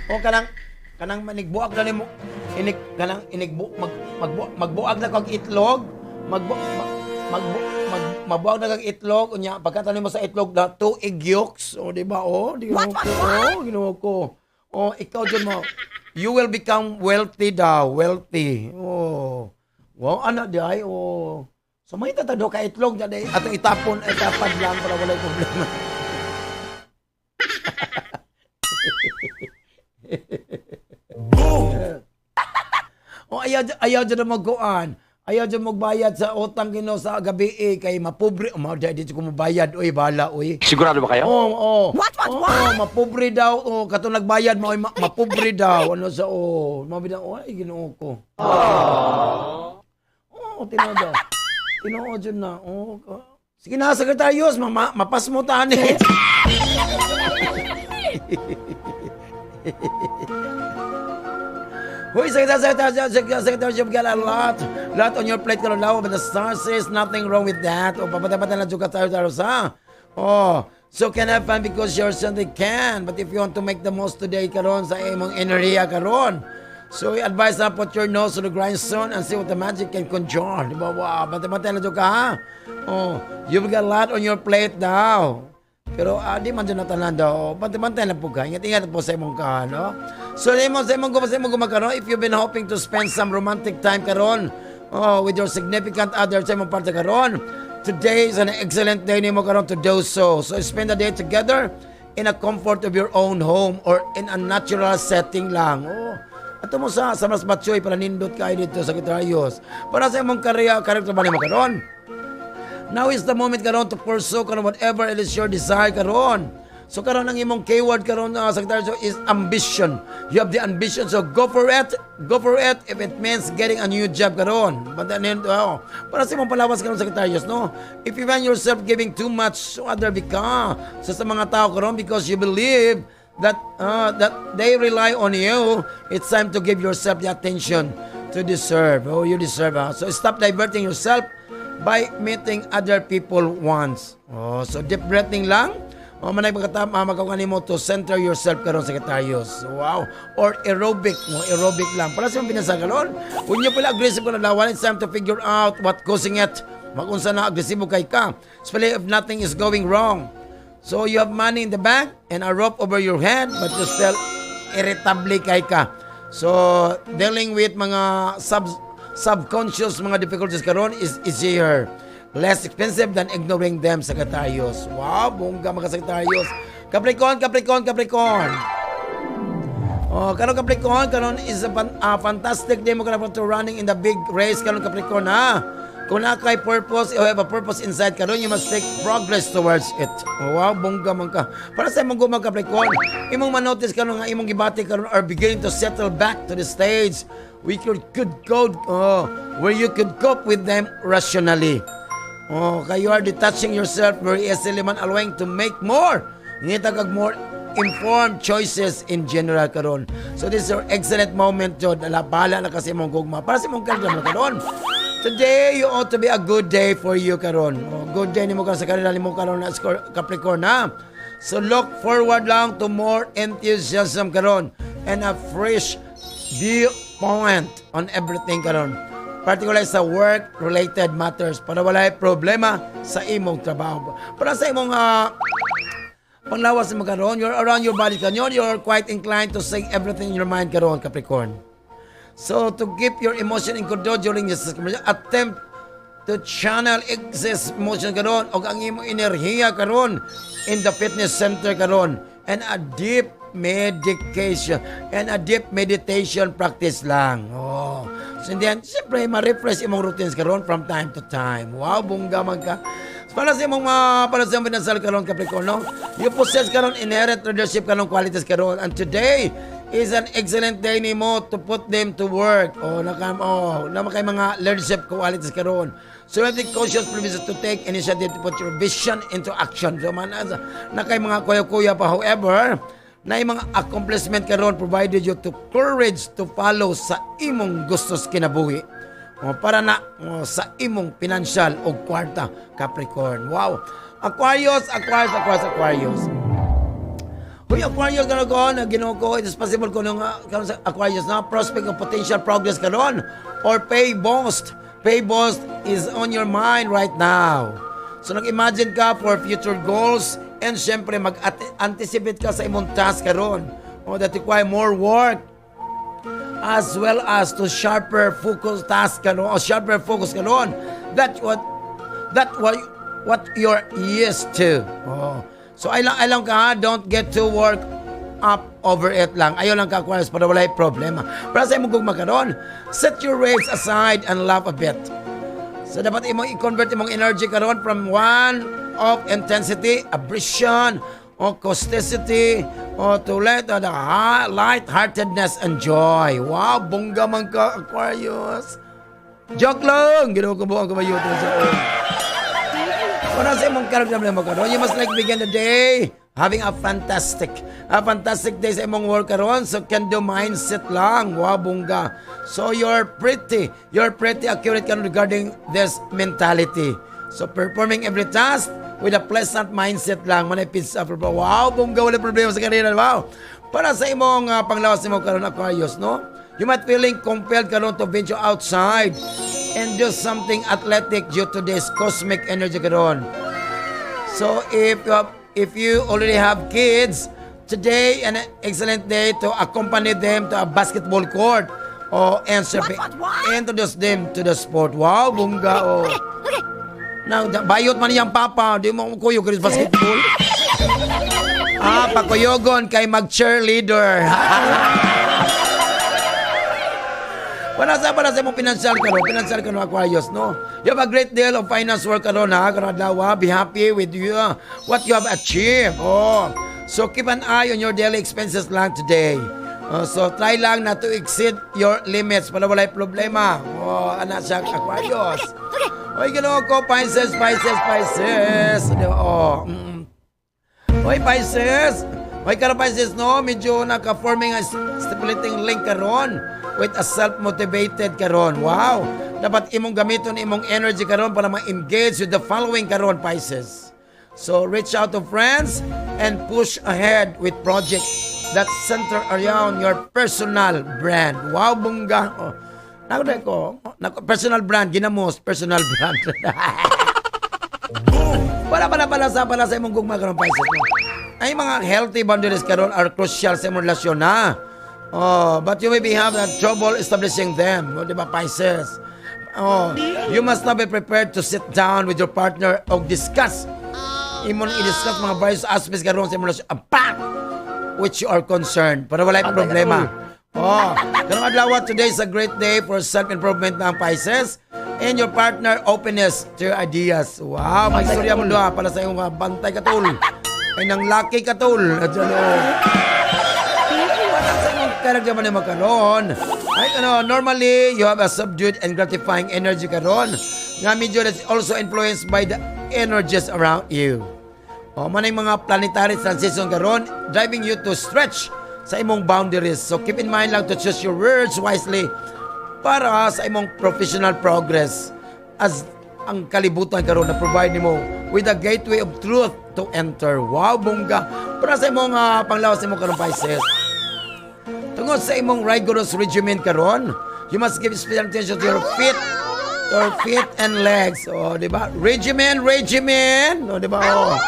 O, kanang, kanang manigbuag na nimo. Inig, kanang inigbu, mag, magbu, magbuag na kag itlog. Magbu, mag, magbu, mag, mabuag na kag itlog. Unya, pagkatanim mo sa itlog na 2 egg yolks. O, di ba? O, di ko. O, ginoo ko. O, ikaw dyan mo. You will become wealthy daw. Wealthy. Oh. Wow, ano di ay? Oh. So may tatado ka itlog dyan eh. Atong itapon, itapad lang para walay problema. Boom! Oh, ayaw, ayaw dyan na magkuan. Ayaw dyan magbayad sa utang kino sa gabi eh, kay mapobre. Oh, di ko mabayad. Uy, bahala, uy. Sigurado ba kayo? Oo, oo. What, Oo, what? mapobre daw. Oh, katong nagbayad mo, ay mapobre daw. Ano sa, oh. Mabidang, oh, ay, ginoo ko. Oo, oh, tinuod daw. Tinuod yun na. Oo, Sige na, Sagittarius, mapasmo ta ani. Huy, Sagittarius, Sagittarius, Sagittarius, Sagittarius, you've got a lot on your plate karon lawa, but the star says nothing wrong with that. O, papatay-patay na juga tayo, Sagittarius, ha? Oh, so can have fun because you're something can. But if you want to make the most today karon sa imong enerhiya karon, so I advise na put your nose to the grindstone and see what the magic can conjure. Di ba? Wow, bantay-bantay na ka, ha? Oh, you've got a lot on your plate now. Pero di man dyan natanan daw. Bantay-bantay lang po ka. Ingat-ingat po sa imong ka, no? So, sa imong gumakaron, if you've been hoping to spend some romantic time karon, oh, with your significant other sa imong parte karon, today is an excellent day nimo karon to do so. So, spend the day together in a comfort of your own home or in a natural setting lang. Oh, ato mo sa mas batsoy para nindot kayo dito sa Sagittarius. Para sa imong career ba nimo karon? Now is the moment karon to pursue karon whatever it is your desire karon. So karon ang imong keyword karon, Sagittarius, is ambition. You have the ambition, so go for it. Go for it if it means getting a new job karon. Banda oh. Para sa imong palawas karon, Sagittarius, no? If you find yourself giving too much to other bika sa mga tao karon because you believe that they rely on you, it's time to give yourself the attention to deserve. Oh, you deserve. Ah. So stop diverting yourself by meeting other people wants. Oh, so deep breathing lang. O manay magkatama magawa nimo to center yourself karon, Sagittarius. Wow. Or aerobic mo, aerobic lang. Para sa imong binasa karon, when you feel aggressive karon lawan, it's time to figure out what causing it. Magunsa na agresibo kay ka. Especially if nothing is going wrong. So you have money in the bank and a rope over your head, but you still irritable kay ka. So dealing with mga subconscious mga difficulties karon is easier, less expensive than ignoring them, Sagittarius. Wow, bongga mga Sagittarius. Capricorn, Capricorn, Capricorn. Oh, karon Capricorn, karon is a fantastic day mo karon to running in the big race karon, Capricorn, ha. Kung naa kay purpose, you have a purpose inside karon, you must take progress towards it. Oh, wow, bongga man ka. Para sa imong gugma, Capricorn, imong manotice karon nga imong gibati karon are beginning to settle back to the stage we could go, oh, where you could cope with them rationally. Oh, kay you are detaching yourself very easily man, allowing to make more. Ngita kag more informed choices in general karon. So this is your excellent moment jud. Ala bala na kasi imong gugma. Para sa imong career mo karon. Today, you ought to be a good day for you karon. Oh, good day nimo karon sa karera nimo karon na score Capricorn, ha. So look forward lang to more enthusiasm karon and a fresh viewpoint on everything karon. Particularly sa work-related matters para walay problema sa imong trabaho. Para sa imong panglawas mo karon, you're around your body karon, you're quite inclined to say everything in your mind karon, Capricorn. So to keep your emotion in control during this attempt to channel excess emotion karon og ang imong enerhiya karon in the fitness center karon and a deep medication and a deep meditation practice lang. Oh. So and then, siyempre, ma-refresh imong routines karon from time to time. Wow, bongga man ka. Para sa imong pinasal karon, Capricorn, no? You possess karon inherent leadership karon qualities karon and today is an excellent day nimo to put them to work. Oh, naka oh, naa kay mga leadership qualities karon. So you have the cautious privilege to take initiative to put your vision into action. So man, naa kay mga kuya-kuya pa, however, na yung mga accomplishment karon provided you to courage to follow sa imong gusto sa kinabuhi. O, para na o, sa imong financial o kwarta, Capricorn. Wow. Aquarius, Aquarius, Aquarius, Aquarius. Huy, Aquarius karon ko, na Ginoo ko, it is possible ko nung karon sa Aquarius na prospect of potential progress karon or pay boost. Pay boost is on your mind right now. So nag-imagine ka for future goals and syempre mag-anticipate ka sa imong task karon o that require more work as well as to sharper focus task karon o sharper focus karon. That what you're used to. Oh. So ay lang, ay lang ka ha, don't get too work up over it lang. Ayaw lang ka, Aquarius, para walay problema. Para sa imong gugma karon, set your rage aside and laugh a bit. So dapat imong i-convert imong energy karon from one of intensity, abrasion, o causticity, o to let the light-heartedness and joy. Wow, bongga man ka, Aquarius. Joke lang! Ginawa ko buong kabayuto sa. Para sa imong character mo karon, you must like begin the day having a fantastic day sa imong work karon. So can do mindset lang. Wow, bongga. So you're pretty accurate karon regarding this mentality. So performing every task with a pleasant mindset lang man pizza. Wow, bongga, wala problema sa karera. Wow. Para sa imong panglawas nimo karon, Aquarius, no? You might feeling compelled karon to venture outside and do something athletic due to this cosmic energy karon. So if you already have kids, today an excellent day to accompany them to a basketball court or and introduce them to the sport. Wow, bongga, oh. Now, bayot man niyang papa, di mo kuyog sa basketball. Ah, pakuyogon kay mag-cheerleader. Para sa imong pinansyal karon, Aquarius, no? You have a great deal of finance work karon ha, karon adlaw, be happy with you, what you have achieved. Oh. So keep an eye on your daily expenses lang today. So try lang not to exceed your limits para walay problema. Oh, ana siya, Aquarius. Oy, Ginoo ko, Pisces, Pisces, Pisces. Di ba? Oh. Oy, Pisces. Oy, karon, Pisces, no? Medyo naka-forming a stipulating link karon with a self-motivated karon. Wow. Dapat imong gamiton imong energy karon para ma-engage with the following karon, Pisces. So, reach out to friends and push ahead with project that center around your personal brand. Wow, bongga. Oh. Nako ko, nako, personal brand, ginamos, personal brand. Wala pala pala sa imong gugma karon, Pisces, no? Ay, mga healthy boundaries karon are crucial sa imong relasyon na. Oh, but you may be having trouble establishing them, oh, di ba, Pisces? Oh, you must now be prepared to sit down with your partner o discuss. Imong i-discuss mga various aspects karon sa imong relasyon about which you are concerned para walay problema. Oh, karong adlaw, today is a great day for self-improvement ng Pisces and your partner openness to your ideas. Wow, may istorya mo duha para sa iyong bantay ka, tol. Ay, nang laki ka, tol. At ano, para sa imong character man mo karon. Ay ano, normally you have a subdued and gratifying energy karon. Nga medyo that's also influenced by the energies around you. O man yung mga planetary transition karon driving you to stretch sa imong boundaries. So keep in mind lang to choose your words wisely para sa imong professional progress as ang kalibutan karon na provide nimo with a gateway of truth to enter. Wow, bongga. Para sa imong panglawas nimo karon, Pisces. Tungod sa imong rigorous regimen karon, you must give special attention to your feet and legs. Oh, di ba? Regimen, regimen. Oh, di ba? Oh.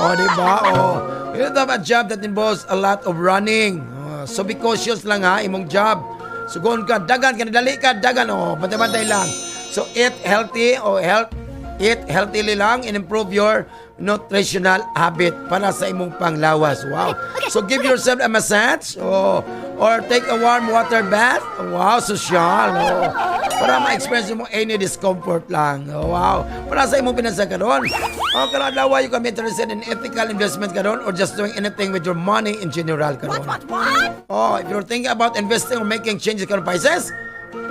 Oh, di ba? Oh. You have a job that involves a lot of running. Oh, so be cautious lang ha, imong job. Sugon ka, dagan ka, dali ka, dagan. Oh, bantay-bantay lang. So eat healthy o health eat healthily lang and improve your nutritional habit para sa imong panglawas. Wow. So give yourself a massage, oh, or take a warm water bath. Wow, social. Oh. Para ma-experience mo any discomfort lang. Oh, wow. Para sa imong pinansyal karon. Oh, karon adlaw, you can be interested in ethical investment karon or just doing anything with your money in general karon. What, what? Oh, if you're thinking about investing or making changes karon, Pisces,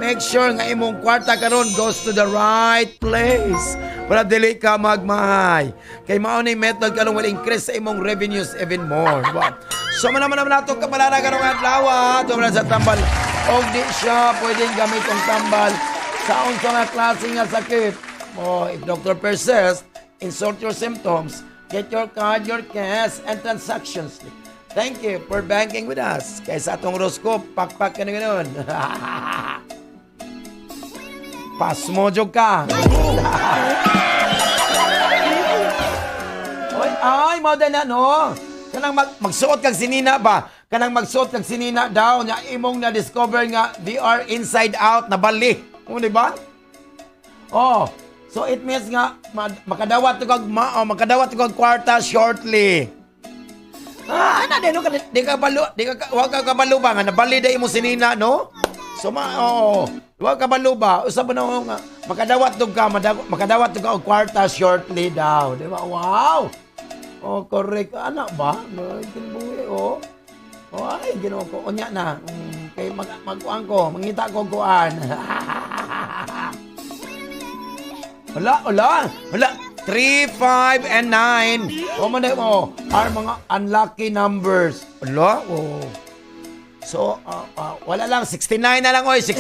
make sure nga imong kwarta karon goes to the right place para dili ka magmahay. Kay mao ni method karon will increase sa imong revenues even more. Diba? So man naman naman nato kabalara karong adlaw, tungod sa tambal. Og di siya pwedeng gamit ang tambal sa unsa nga klase nga sakit. Oh, if doctor persists, insert your symptoms, get your card, your cash, and transactions. Thank you for banking with us. Kay sa atong horoscope, pakpak ka na ganun. Pasmo jud ka. Oy, ay, mao na, no. Kanang magsuot kag sinina ba? Kanang magsuot kag sinina daw nya imong na discover nga they are inside out na bali. O, di ba? Oh, so it means nga makadawat to kag oh, makadawat to kag kwarta shortly. Ah, ana din no di ka balo, di ka wa ka kabalo ba nga nabali da imo sinina, no? So ma, oo, wa ka balo ba? Usa ba na nga makadawat dog ka, makadawat dog ka og kwarta shortly daw, di ba? Wow. Oh, correct. Ana ba? No, kinabuhi, oh. Oh, ay, Ginoo ko. Unya na. Kay magkuan ko, mangita ko kuan. Wala, wala, wala. 3, 5, and 9. O man oh, are mga unlucky numbers. Ala, oh. So, wala lang, 69 na lang, oy, 69.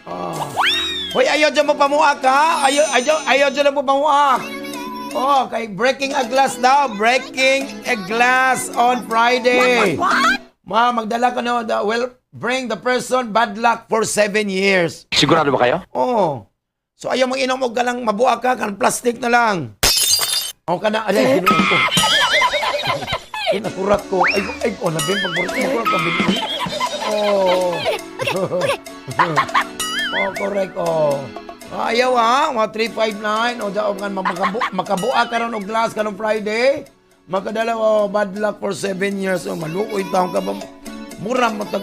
Oh. Hoy, ayaw dyan mo pamuak, ha? Ayaw, ayaw, ayaw dyan mo pamuak. Oh, kay breaking a glass daw. Breaking a glass on Friday. What? Ma, magdala ka no, will bring the person bad luck for 7 years. Sigurado ba kayo? Oo. So ayaw mong inom og galang mabuak ka, kan plastic na lang. O ka na, ay, ginuon ko. Ay, nakurat ko. Ay, ay, oh, nabin, pagburat ko, makurat ka, bin. Oh. Oh, correct, oh. Ah, ayaw ha, mga 359, o daog nga, makabuak ka ron og glass karong Friday. Makadala, oh, bad luck for 7 years. Oh, maluoy taon ka ba? Mura mo tag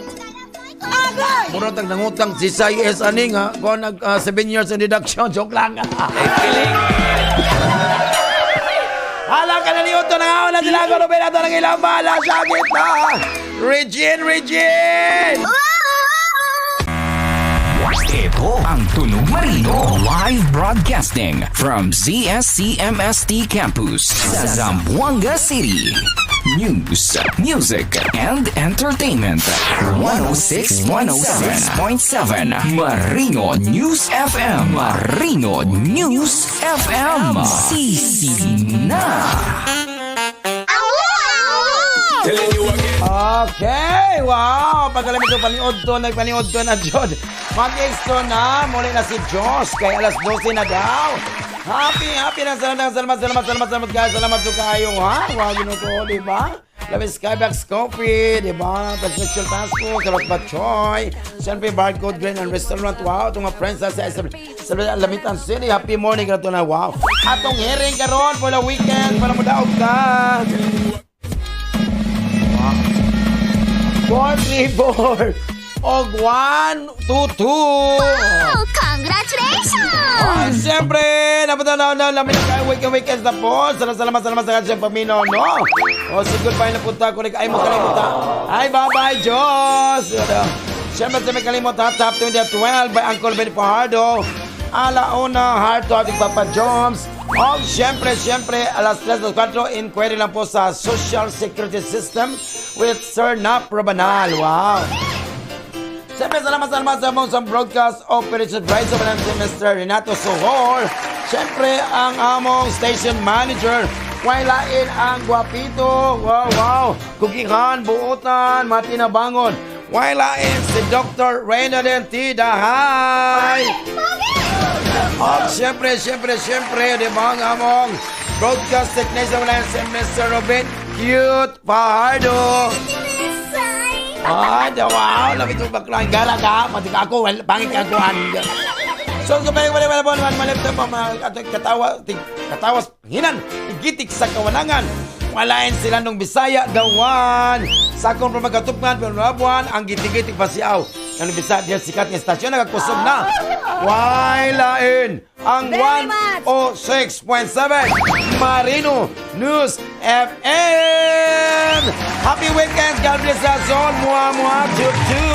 Mura tag nangutang si Sai S ani nga ko nag 7 years in deduction. Joke lang. Hala ka na ni Otto na na sila ko Ruben ato nang ilang bala sa gitna. Regine, Regine! Ito ang Tunog Marino. Live broadcasting from ZSCMST Campus sa Zamboanga City. News, music, and entertainment. 106 106.7 Marino News FM. Marino News FM. Sisi na. Okay, wow! Pagkalam ito, paniod to, nagpaniod to na Jod. Mag-extra na, muli na si Josh, kay alas 12 na daw. Happy, happy na salamat, salamat, salamat, salamat, salamat, guys. Salamat to kayo, ha? Wow, ginuto, di ba? Labi Skybox Coffee, di ba? Transmission Fast Food, Sarap Batchoy. Siyempre, Barcode Green and Restaurant. Wow, itong mga friends sa SM, sa Lamitan City. Happy morning ka na, wow. Atong hearing karon for the weekend, para mo daog ka. 4, 3, 4, og 1, 2, 2. Oh, congratulations! Ay, siyempre, napunta na na namin kayo weekend weekends na po. Salamat, salamat, salamat sa kanyang pamino, no? O, sige, goodbye na punta. Kunik, ay mo kalimutan. Ay, bye-bye, Diyos! Siyempre, sa may kalimot, ha? Top 20 at 12 by Uncle Ben Fajardo. Alauna, heart to ating Papa Joms. O, siyempre, siyempre, alas 3 at 4, inquiry lang po sa Social Security System with Sir Nap Rabanal. Wow! Siyempre, salamat, salamat sa among sa broadcast operation advisor na si Mr. Renato Sohor. Siyempre, ang among station manager, Wailain ang guwapito. Wow. Kugihan, buotan, matinabangon. Wailain si Dr. Reynalyn T. Dahay. At siyempre, siyempre, siyempre, di ba ang among broadcast technician wala si Mr. Robin Cute Fajardo. Ah, da, wow, lamit mo bakla. Gara ka, mati ka ako, well, pangit ka ako. So, kumay wala wala wala wala wala mga atong katawa, tig, katawas, hinan, tigitik sa kawanangan. Walain sila nung Bisaya, gawan. Sa akong pamagkatupngan, pero nabuan, ang gitig-gitig pasiaw. Ang Bisaya, diyan sikat nga istasyon, nagkusog na. Wailain ang Very much. 106.7 Marino News FM. Happy weekend. God bless us all. Mua, mua, chup, chup.